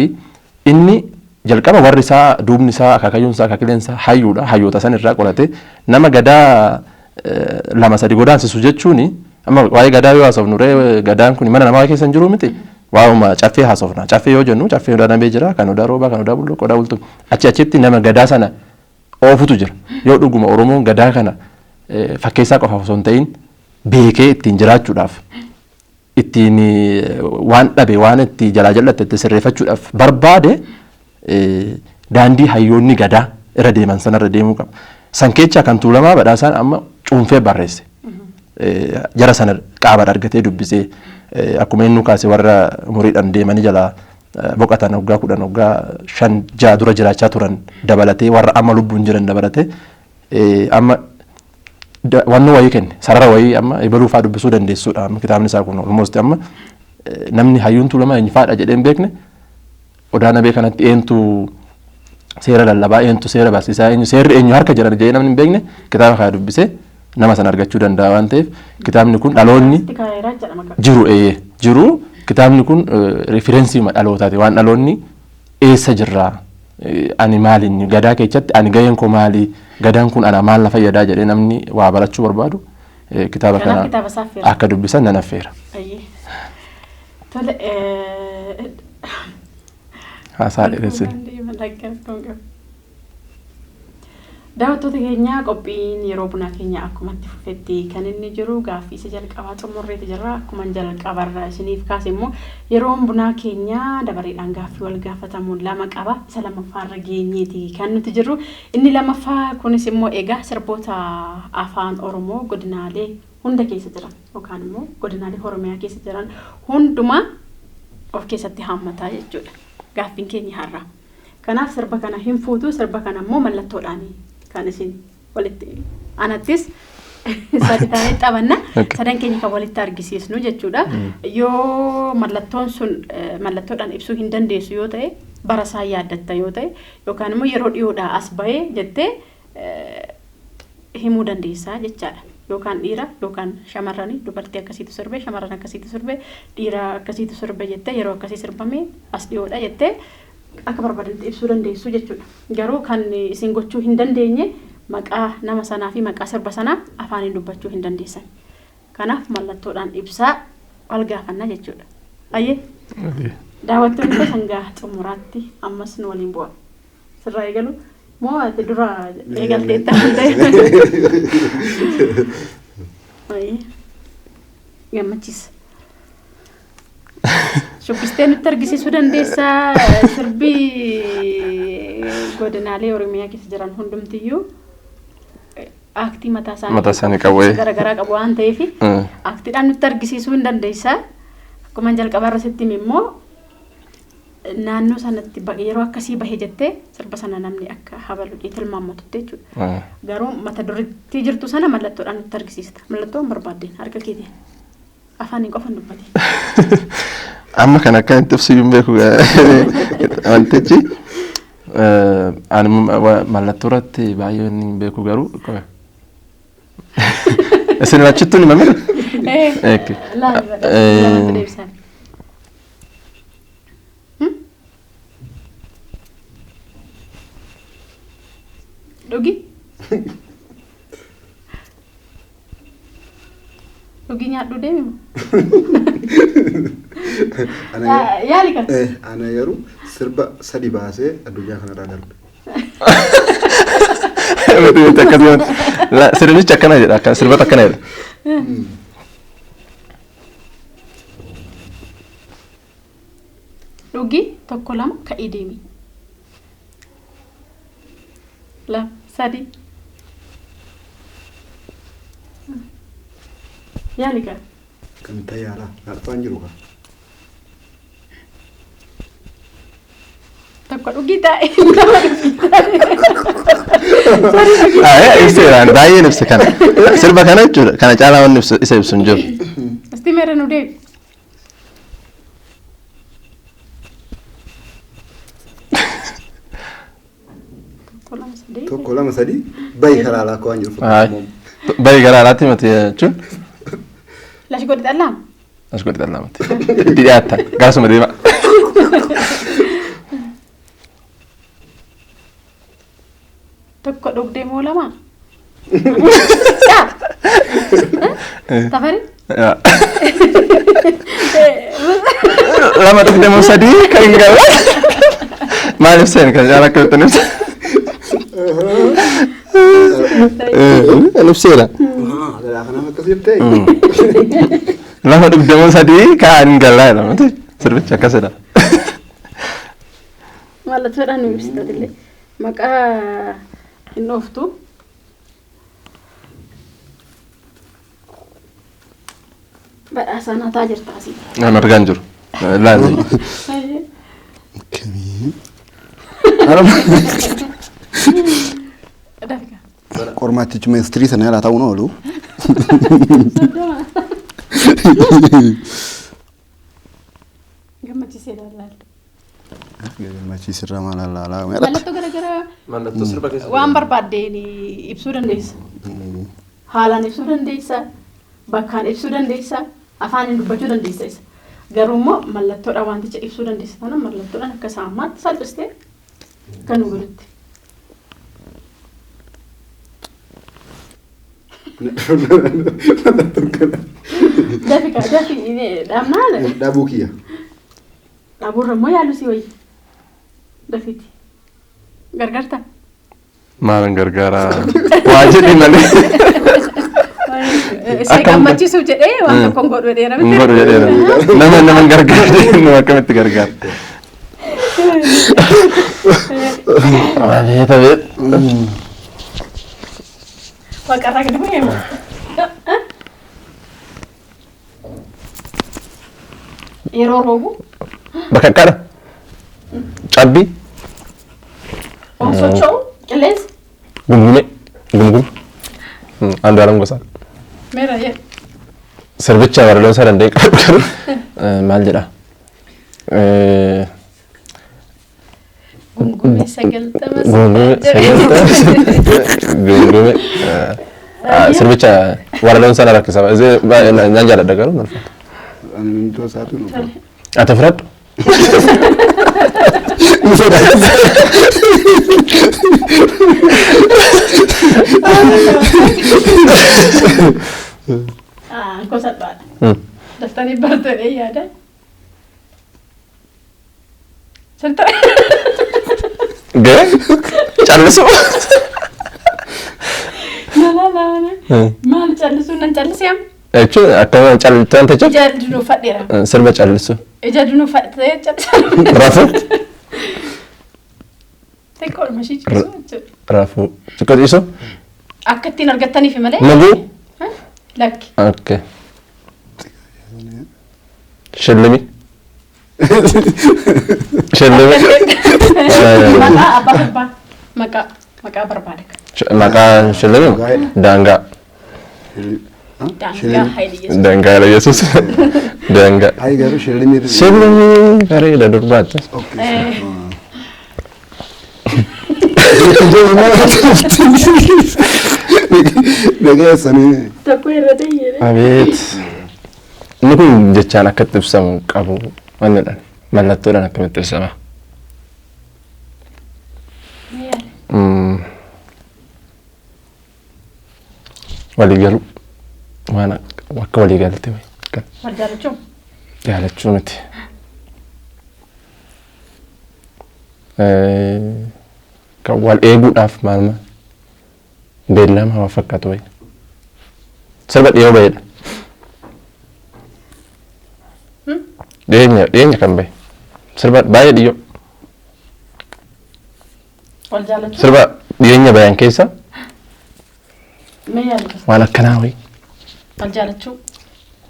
inni jalqaba warri isaa duubni isaa akaakayyuun isaa akaakileen isaa hayyuudha. Hayyoota san irraa qoratee nama gadaa lama sadi godaansisu jechuun amma waa'ee gadaa yoo haasofnu ree gadaan kun mana namaa keessa hin jiru miti. Waa'uma caffee haasofna. Caffee yoo jennu caffee odaa nabee jira, kan odaa roobaa, kan odaa bulluq, odaa bultum. Achi achitti nama gadaa sana oofutu jira. Yoo dhuguma Oromoon gadaa kana fakkeessaa qofaaf osoo hin ta'in beekee ittiin jiraachuudhaaf ittiin waan dhabe waan itti jalaa jal'atte itti sirreeffachuudhaaf barbaade daandii hayyoonni gadaa irra deeman sanarra deemuu qaba. San keessaa kan Tuulamaa badhaasaan amma cuunfee barreesse. Jara sana qaama argatee dubbisee akkuma inni kaase warra umuriidhaan deemanii jalaa boqotan waggaa 10 waggaa 5 6 dura jiraachaa turan dabalatee warra amma lubbuun jiran dabalatee amma wannoo wayii kenne sarara wayii amma ebaluu fa'aa dubbisuu dandeessuudha amma kitaabni isaa kun almost amma namni hayyuun Tuulamaa eenyu fa'aadha jedhee hin beekne odaa nabee kanatti eentu seera lallabaa eentu seera barsiisaa eenyu seerri eenyu harka jiran jedhee namni hin beekne kitaaba kana dubbisee nama sana argachuu danda'a waan ta'eef kitaabni kun dhaloonni Itti kaa'eeraa jedhama qaba. Jiru jiru kitaabni kun refereensii dhalootaati waan dhaloonni eessa jirraa ani maalinni gadaa keessatti ani gaheen koo maali gadaan kun ana maal na fayyadaa jedhee namni waa barachuu barbaadu kitaaba Kanaaf kana kitaaba isaa affeera. Akka dubbisan nan affeera. Ayyee. Tole Haasaa dheeressin. Daawwattoota keenya qophiin yeroo bunaa keenya akkuma itti fufetti kan inni jiru gaaffii isa jalqabaa xumurreeti jirra. Akkuma jalqabarra isiniif kaase immoo yeroon bunaa keenya dabareedhaan gaaffii wal gaafatamuun lama qaba. Isa lammaffaarra geenyeeti kan nuti jirru. Inni lammaffaa kunis immoo egaa sirboota afaan Oromoo godinaalee hunda keessa jiran yookaan immoo godinaalee Oromiyaa keessa jiran hundumaa of keessatti haammataa jechuudha. Gaaffiin keenya har'a. Kanaaf sirba kana hin fuutu sirba kana immoo mallattoodhaan kan isin walitti anattis sadi taanee taphanna sadan keenya kan walitti argisiisnu jechuudha. Yoo mallattoon sun mallattoodhaan ibsuu hin dandeessu yoo ta'e bara isaa yaaddatta yoo ta'e yookaan immoo yeroo dhiyoodhaa as ba'ee jettee himuu dandeessaa jechaadha. Yookaan dhiira yookaan shamarranii dubartii akkasiitu sirbe shamarran akkasiitu sirbe dhiira akkasiitu sirbe jettee yeroo akkasii sirbame as dhiyoodha jettee akka barbaadanitti ibsuu dandeessu jechuudha. Garuu kan isin gochuu hin dandeenye maqaa nama sanaa fi maqaa sirba sanaa afaaniin dubbachuu hin dandeessan. Kanaaf mallattoodhaan ibsaa wal gaafanna jechuudha. Ayyee daawwattoonni koo sangaa xumuraatti ammas nu waliin bu'a. Sirraa eegalu moo ati dura eegalteetta waan ta'eef. Ayyee gammachiisa. Shubbistee nutti argisiisuu dandeessaa sirbi godinaalee Oromiyaa keessa jiran hundumtiyyuu Aaktii mataa isaanii Mataa isaanii qabu, eh. Garaagaraa qabu waan ta'eef aaktiidhaan nutti argisiisuu hin dandeessaa. Akkuma jalqaba irra sitti hime immoo naannoo sanatti yeroo akkasii bahe jettee sirba sana namni akka habalu tilmaamatutti jechuudha. Garuu mata dureetti jirtu sana mallattoodhaan nutti argisiista. Mallattoo hin barbaaddeen harka keetiin afaaniin qofa hin dubbatin. Amma kan akka inni ibsu hin beeku wantichi. Ani mallattoo irratti baay'ee hin beeku garuu. Isin achittuu ni mamira? Okay. Laali lamatti deebisan. Dhugi. Dhugi nyaadhu deemi moo? Yaali kan. Ana garuu sirba sadi baasee addunyaa kanarraa darbe. Miti akkasumatti. Sirbichi akkana jedha akka sirbata akkana jedha. Dhugi tokko lama ka'ii deemi. Lama sadi. Yaali kan. Kan tayyaaraa naarfaan jiru kaa. Tokko dhugii taa'e lama dhugii taa'e. Sadi dhugii. Ibseera baay'een ibse kana. Sirba kana jechuudha kana caalaa wanni isa ibsu hin jiru. Isti meera nu deebi. Tokko lama sadii. Tokko lama sadii bahi karaa alaa akka waan jiru fakkaata. Bahi gara alaatti miti jechuun Lashi godhi xallaam. as godhi xallaa miti. Itti dhiyaata garasuma deema. Tokko dhugdee moo lama? Caa. Tafari? Lama dhugdee moo sadii kan hin galu. Maal ibseen kan caalaa akka ittiin ibsa. Ibseera. Garaa kanaaf akkas jettee. Lama dhugdee moo sadii kan hin galaa jedha miti. Sirbichi akkasidha. Mallattoodhaan nu ibsita illee. Maqaa hin dhooftu. Badhaasaa naataa jirta asii. Naan argaa hin jiru. Laali. Akkamii? Dafika. Qormaatichi meestirii sana jalaa ta'uun oolu. 30. Gammachiisee laal. Gammachiisirra maal laalaa. Mallattoo garaagaraa Mallattoo sirba keessa. waan barbaaddeen ibsuu dandeessa. Haalaan ibsuu dandeessa. Bakkaan ibsuu dandeessa. Afaaniin dubbachuu dandeessa isa. Garuu immoo mallattoodhaan wanticha ibsuu dandeessa. Kanaaf mallattoodhaan akka isaa ammaatti salphistee kan nu godhutti. Dafi kaa dafi dhabnaa Dhabuu kiyya. Dhabuurra immoo yaalu si wayya. Dafiiti. Gargaarta. Maalan gargaara? Waa jedhi malee. Isa gammachiisuuf jedhee waan tokko hin godhu jedheera Hin godhu jedheera. Nama nama hin gargaarre nama akkamitti gargaara? Abeet abeet. Waaqarraa gadi bu'ee moo? Yeroo roobu Bakakkaadha. Cabbii. Waan socho'u qilleensa. Gumgume. Gumgum. Andu'aalam Gosaa. Meera jedhe. Sirbicha walaloo isaa danda'e qabu garuu maal jedha? Gumgumee 90. Gumgume 90 gumgume sirbicha walaloon isaa na rakkisa. Nan jaalladha garuu nan ulfaata. Ani iddoo isaatu nu. Ati fudhadhu. Gosadhaadha. Daftanii bartanii yaada. Sirta. Ga'e callisu. Lala. Maal callisuu nan callisee amma? Jechuun akka callisaan jechuun Ija dunuunfadheera. Sirba callisu. Ija dunuunfadhee callisaa. Rafuu. Xiqqoodhuma ishii ciisu jechuudha. Rafuu. Xiqqoo ciisu. Akka ittiin argattaniif malee. Muguu. Lakki. Okay. Shillimi. Shillimi. Maqaa abbaa sirbaa. Maqaa maqaa barbaada. Maqaan shillimi? Daangaa. Daangaa Haayile Yesuus. Daangaa Haayile Yesuus. Daangaa. Ayi garuu shillimii. Shillimi bareeda durbaatti. Dhageessanii. Tokko irra ta'e. Abeet. Inni kun jechaan akkatti ibsamu qabu maalidhaan mallattoodhaan akkamitti ibsama? Waliigaluu waan akka waliigaltee wayii Wal jaalachuu. Jaalachuu miti. Kan wal eeguudhaaf maal maal beellama waan fakkaatu wayii. Sirba dhiyoo bahedha. Dhiyeenya dhiyeenya kan bahe. Sirba baay'ee dhiyoo. Wal jaalachuu. Sirba dhiyeenya bayan keessa Mee yaali. Waan akkanaa wayii. Wal jaalachuu.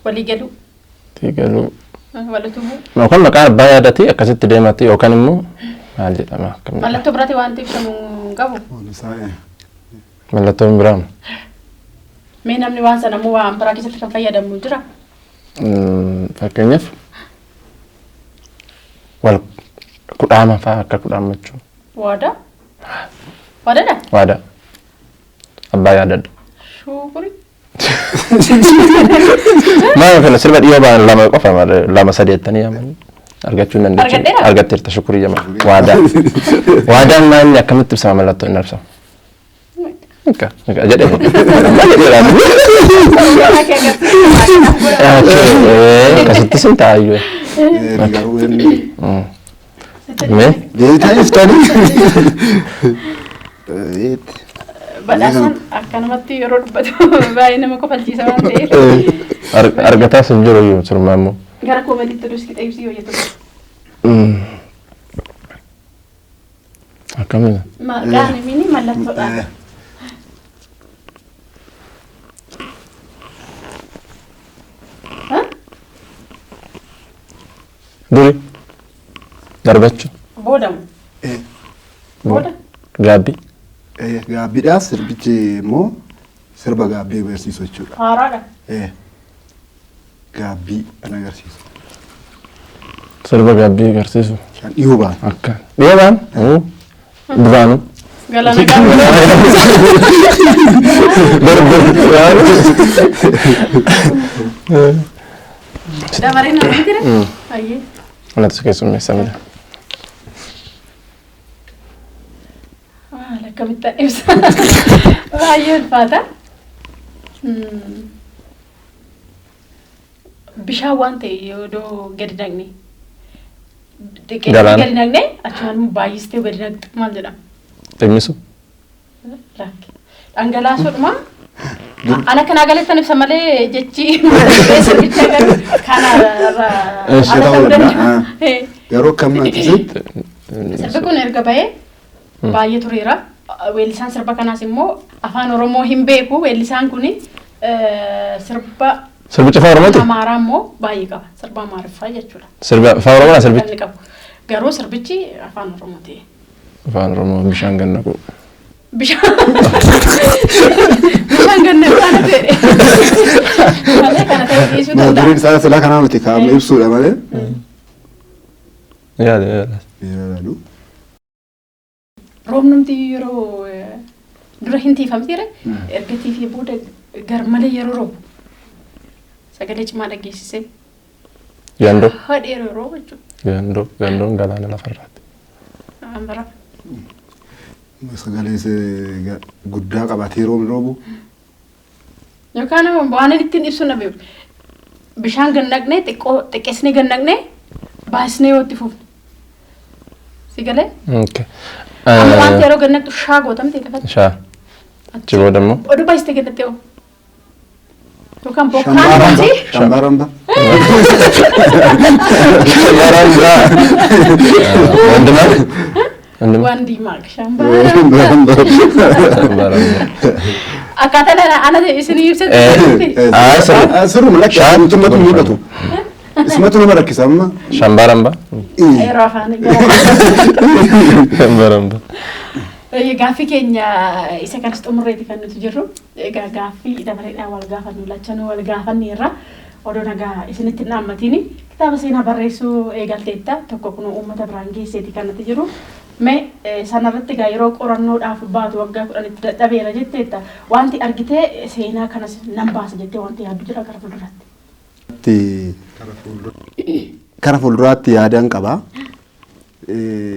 Walii galuu. Walii galuu. Wal utubuu. Yookaan maqaa abbaa yaadati akkasitti deemati yookaan immoo maal jedhama akkamitti? Mallattoo biraati wanti ibsamu hin qabu. Mallattoon biraa. Mee namni waan sana immoo waan biraa keessatti kan fayyadamu jira? Fakkeenyaaf wal kudhaama fa'aa akka kudhaamachuu. Waadaa? Waadaadha? Waadaa. Abbaa yaadadha. Shuukuri. Maal kana sirba dhiyoo ba'an lama qofa malee lama sadii jettanii yaaman argachuu hin dandeessu. Argadheera? Argatteerta shukurii jama. Waadaa. Waadaan maal inni akkamitti ibsama mallattoo inni ibsama? Akka akka jedhee. Akkasitti sin taa'ayyuu. Garuu inni. Mee? Deebitaa iftanii. Badhaasaan akkanumatti yeroo dubbatu baay'ee nama kofalchiisa waan ta'eef. Argataas hin jiru iyyuu sirumaa immoo. Gara koomediitti oduu si ibsii hojjetu. Akkamiin? Maqaan mini mallattoodhaan. Duri. Darbachuu. Boodamu. Booda. Gaabbii. Gaabbiidhaaf sirbichi immoo sirba gaabbii agarsiisu jechuudha. Haaraadha. Gaabbii kan agarsiisu. Sirba gaabbii agarsiisu. Kan dhiyoo ba'an. Akka. Dhiyoo ba'an? Duraanuu. Galaana gaabbii. Dabaree nama jira? Ayyee. Anatu si keessummeessa mila. Maal akkamitti ibsa? Baay'ee ulfaata. Bishaan waan ta'e yoo gadi naqne. Galaana. Gadi naqne achumaan immoo baay'istee gadi naqxe maal jedhama? Dhimmisu. Lakki. Dhangalaasuudhuma. Ana kanaa galettan ibsa malee jechi sirbicha garuu kana irraa ala ta'uu danda'a. Garuu akkam akkasitti? Sirbi kun erga bahee baay'ee tureera. Weellisaan sirba kanaas immoo afaan Oromoo hin beeku. Weellisaan kun sirba Sirbichi afaan Oromooti? Amaaraa immoo baay'ee qaba. Sirba Amaariffaa jechuudha. Sirba afaan Oromoodha sirbichi? Kan inni qabu. Garuu sirbichi afaan Oromooti. Afaan Oromoo bishaan gad naqu. Bishaan bishaan gad naqu kana ta'e. Malee kana ta'uu dhiisuu Mata danda'a. dureen isaa silaa kanaa miti kaa'amee ibsuudha malee. Yaada yaada. Yaadu. Roobnumti yeroo dura hin tiifamtiire erga tiifee booda gar malee yeroo roobu sagalee cimaa dhageessisee. Gandoo. Haadha yeroo roobu jechuudha. Gandoo gandoon galaana lafarraati. Waan biraa. Sagalee guddaa qabatee roobni roobu. Yookaan immoo waan inni ittiin ibsu na beeku. Bishaan gad naqnee xiqqoo xiqqeessinee gad naqnee baasnee yoo itti fufne. Si galee? Okay. Amma wanti yeroo gad naqxu shaa gootamte lafatti. Shaa. Achi booda immoo. Oduu baay'istee gad naqxee hoo? Yookaan bokkaan Shambaaramba. hojii. Shambaaramba. Shambaaramba. Wandimaa. Wandimaa. Waan diimaa shambaaramba. Shambaaramba. Akkaataa ana isinii ibsatti. Sirruma lakki isumatu mul'atu. Isumatu nama rakkisa amma. Shambaramba. Yeroo afaan Shambaramba. Gaaffii keenya isa kanas xumurreeti kan nuti jirru. Egaa gaaffii dabareedhaan wal gaafannu lachanuu wal gaafanneerra. Odoo nagaa isinitti hin dhaammatiin kitaaba seenaa barreessuu eegalteetta tokko kun uummata biraan geesseeti kan nuti jiru. Mee sanarratti egaa yeroo qorannoodhaaf baatu waggaa 10tti dadhabeera jetteetta. Wanti argitee seenaa kanas nan baasa jettee wanti yaaddu jira gara fuulduraatti? Kara fuulduraatti yaadaan qaba.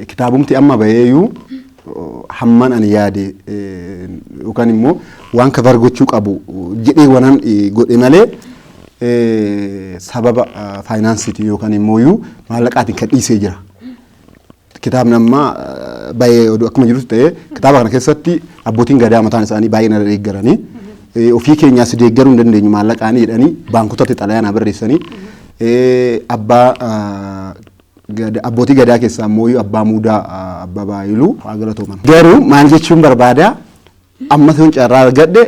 Kitaabumti amma baheeyyuu hamman ani yaade yookaan immoo waan kabar gochuu qabu jedhee waan godhe malee sababa faayinaansiitiin yookaan immoo maallaqaatiin kan dhiisee jira. Kitaabni amma baay'ee akkuma jirus ta'ee kitaaba kana keessatti abbootiin gadaa mataan isaanii baay'ee na deeggaranii ofii keenyaas deeggaruu hin dandeenyu maallaqaanii jedhanii baankotatti xalayaa na barreessanii abbaa abbootii gadaa keessaa immoo abbaa muudaa abbaa baayiluu haa galatooman. Garuu maal jechuun barbaada amma sun carraa argadhe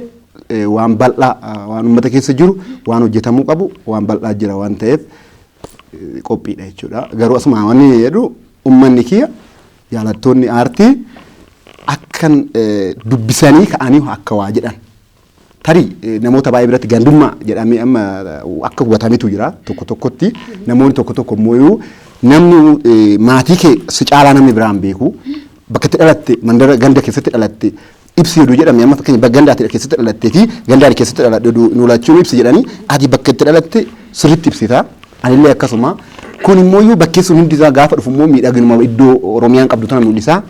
waan bal'aa waan uummata keessa jiru waan hojjetamuu qabu waan bal'aa jira waan ta'eef qophiidha jechuudha. Garuu asuma wanni jedhu uummanni kiyya jaalattoonni aartii akkan dubbisanii ka'anii akka waa jedhan. Tarii namoota baay'ee biratti gandummaa jedhamee amma akka hubatametu jira tokko tokkotti namoonni tokko tokko immoo namni maatii kee si caalaa namni biraan beeku bakka itti dhalatte mandara ganda keessatti dhalatte ibsi jedhu jedhame amma fakkeenya bakka ganda ati keessatti dhalattee fi ganda ati keessatti dhaladhe nu lachuun ibsi jedhanii ati bakka itti dhalatte sirriitti ibsita anillee akkasuma kun immoo bakkee sun hundi isaa gaafa dhufu immoo miidhaginuma iddoo Oromiyaan qabdu tana mul'isa.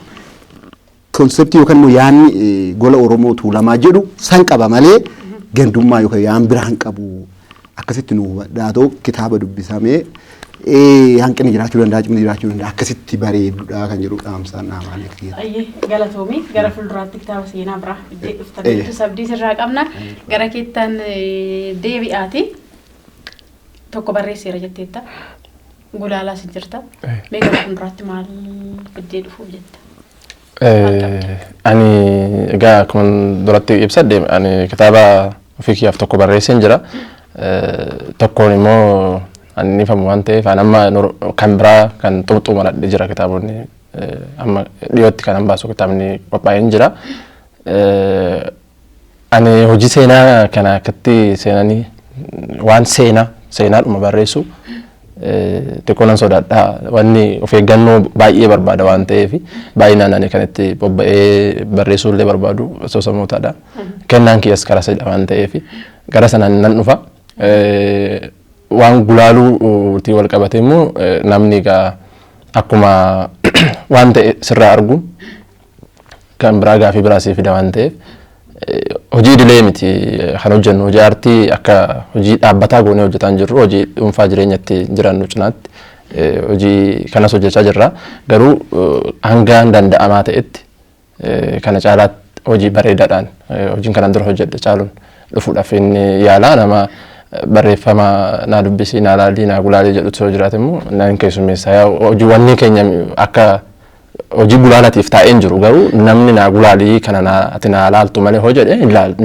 Konseptii yookaan immoo yaanni gola Oromoo Tuulamaa jedhu san qaba malee gandummaa yookaan yaan biraa hin qabu. Akkasitti nu hubadhaa ta'u kitaaba dubbisamee hanqinni jiraachuu danda'a cimni jiraachuu danda'a akkasitti bareedudha kan jedhu dhaamsaan dhaamaan akka Ayyee galatoomii gara fuulduraatti kitaaba seenaa biraa iddee dhuftanii sabdii sirraa qabna gara keettan deebi'aati. Tokko barreesseera jetteetta. Gulaalaas hin jirta. Mee gara fuulduraatti maal iddee dhufuuf jetta? Ani egaa akkuma duratti ibsadhe ani kitaaba ofii kiyyaaf tokko barreesseen jira. Tokkoon immoo ani nifamu waan ta'eef ani amma kan biraa kan xuuxumaradhe jira kitaabonni amma dhiyootti kan baasu kitaabni qophaa'een jira. Ani hojii seenaa kana akkatti seenanii waan seenaa seenaadhuma barreessu xiqqoo nan sodaadha. Wanni of eeggannoo baay'ee barbaada waan ta'eef baay'inaan ani kan itti bobba'ee barreessuu illee barbaadu asoosamootadha. Kennaan kiyyas karaa sadha waan ta'eef gara sanaan nan dhufa. Waan gulaaluutii wal qabate immoo namni egaa akkuma waan ta'e sirraa argu kan biraa gaafii biraa sii fida waan ta'eef hojii idilee miti kan hojjennu hojii aartii akka hojii dhaabbataa goonee hojjetaa hin jirru hojii dhuunfaa jireenyatti jiraannu cinaatti hojii kanas hojjechaa jirra garuu hanga danda'amaa ta'etti kana caalaatti hojii bareedaadhaan hojiin kanaan dura hojjedhe caaluun dhufuudhaaf inni yaalaa nama barreeffama naa dubbisii naa laalii naa gulaalii jedhutu yoo jiraate immoo nan keessummeessa hojiiwwan keenya akka hojii gulaalatiif taa'een jiru garuu namni naa gulaalii kana naa ati naa laaltu malee hoo jedhe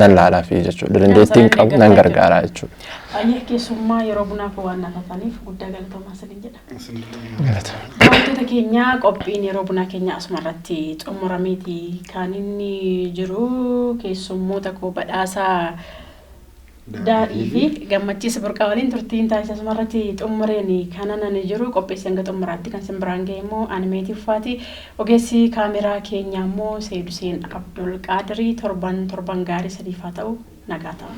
nan laalaafi jechuudha dandeettiin qabu nan gargaaraa jechuudha. Ayyee keessummaa yeroo bunaaf waan naafataniif guddaa galatoomaa isiniin jedha. Wantoota keenya qophiin yeroo bunaa keenya asuma irratti xumurameeti kan inni jiru keessummoota koo badhaasaa daadhii fi gammachiisa burqaa waliin turtiin taasisa asuma irratti xumureen kanan ani jiru qopheessi hanga xumuraatti kan simbiraan ga'e immoo animeetii uffaati ogeessi kaameraa keenya immoo Seeduseen Abdul Qaadirii torban torban gaarii sadiif haa ta'u nagaa ta'a.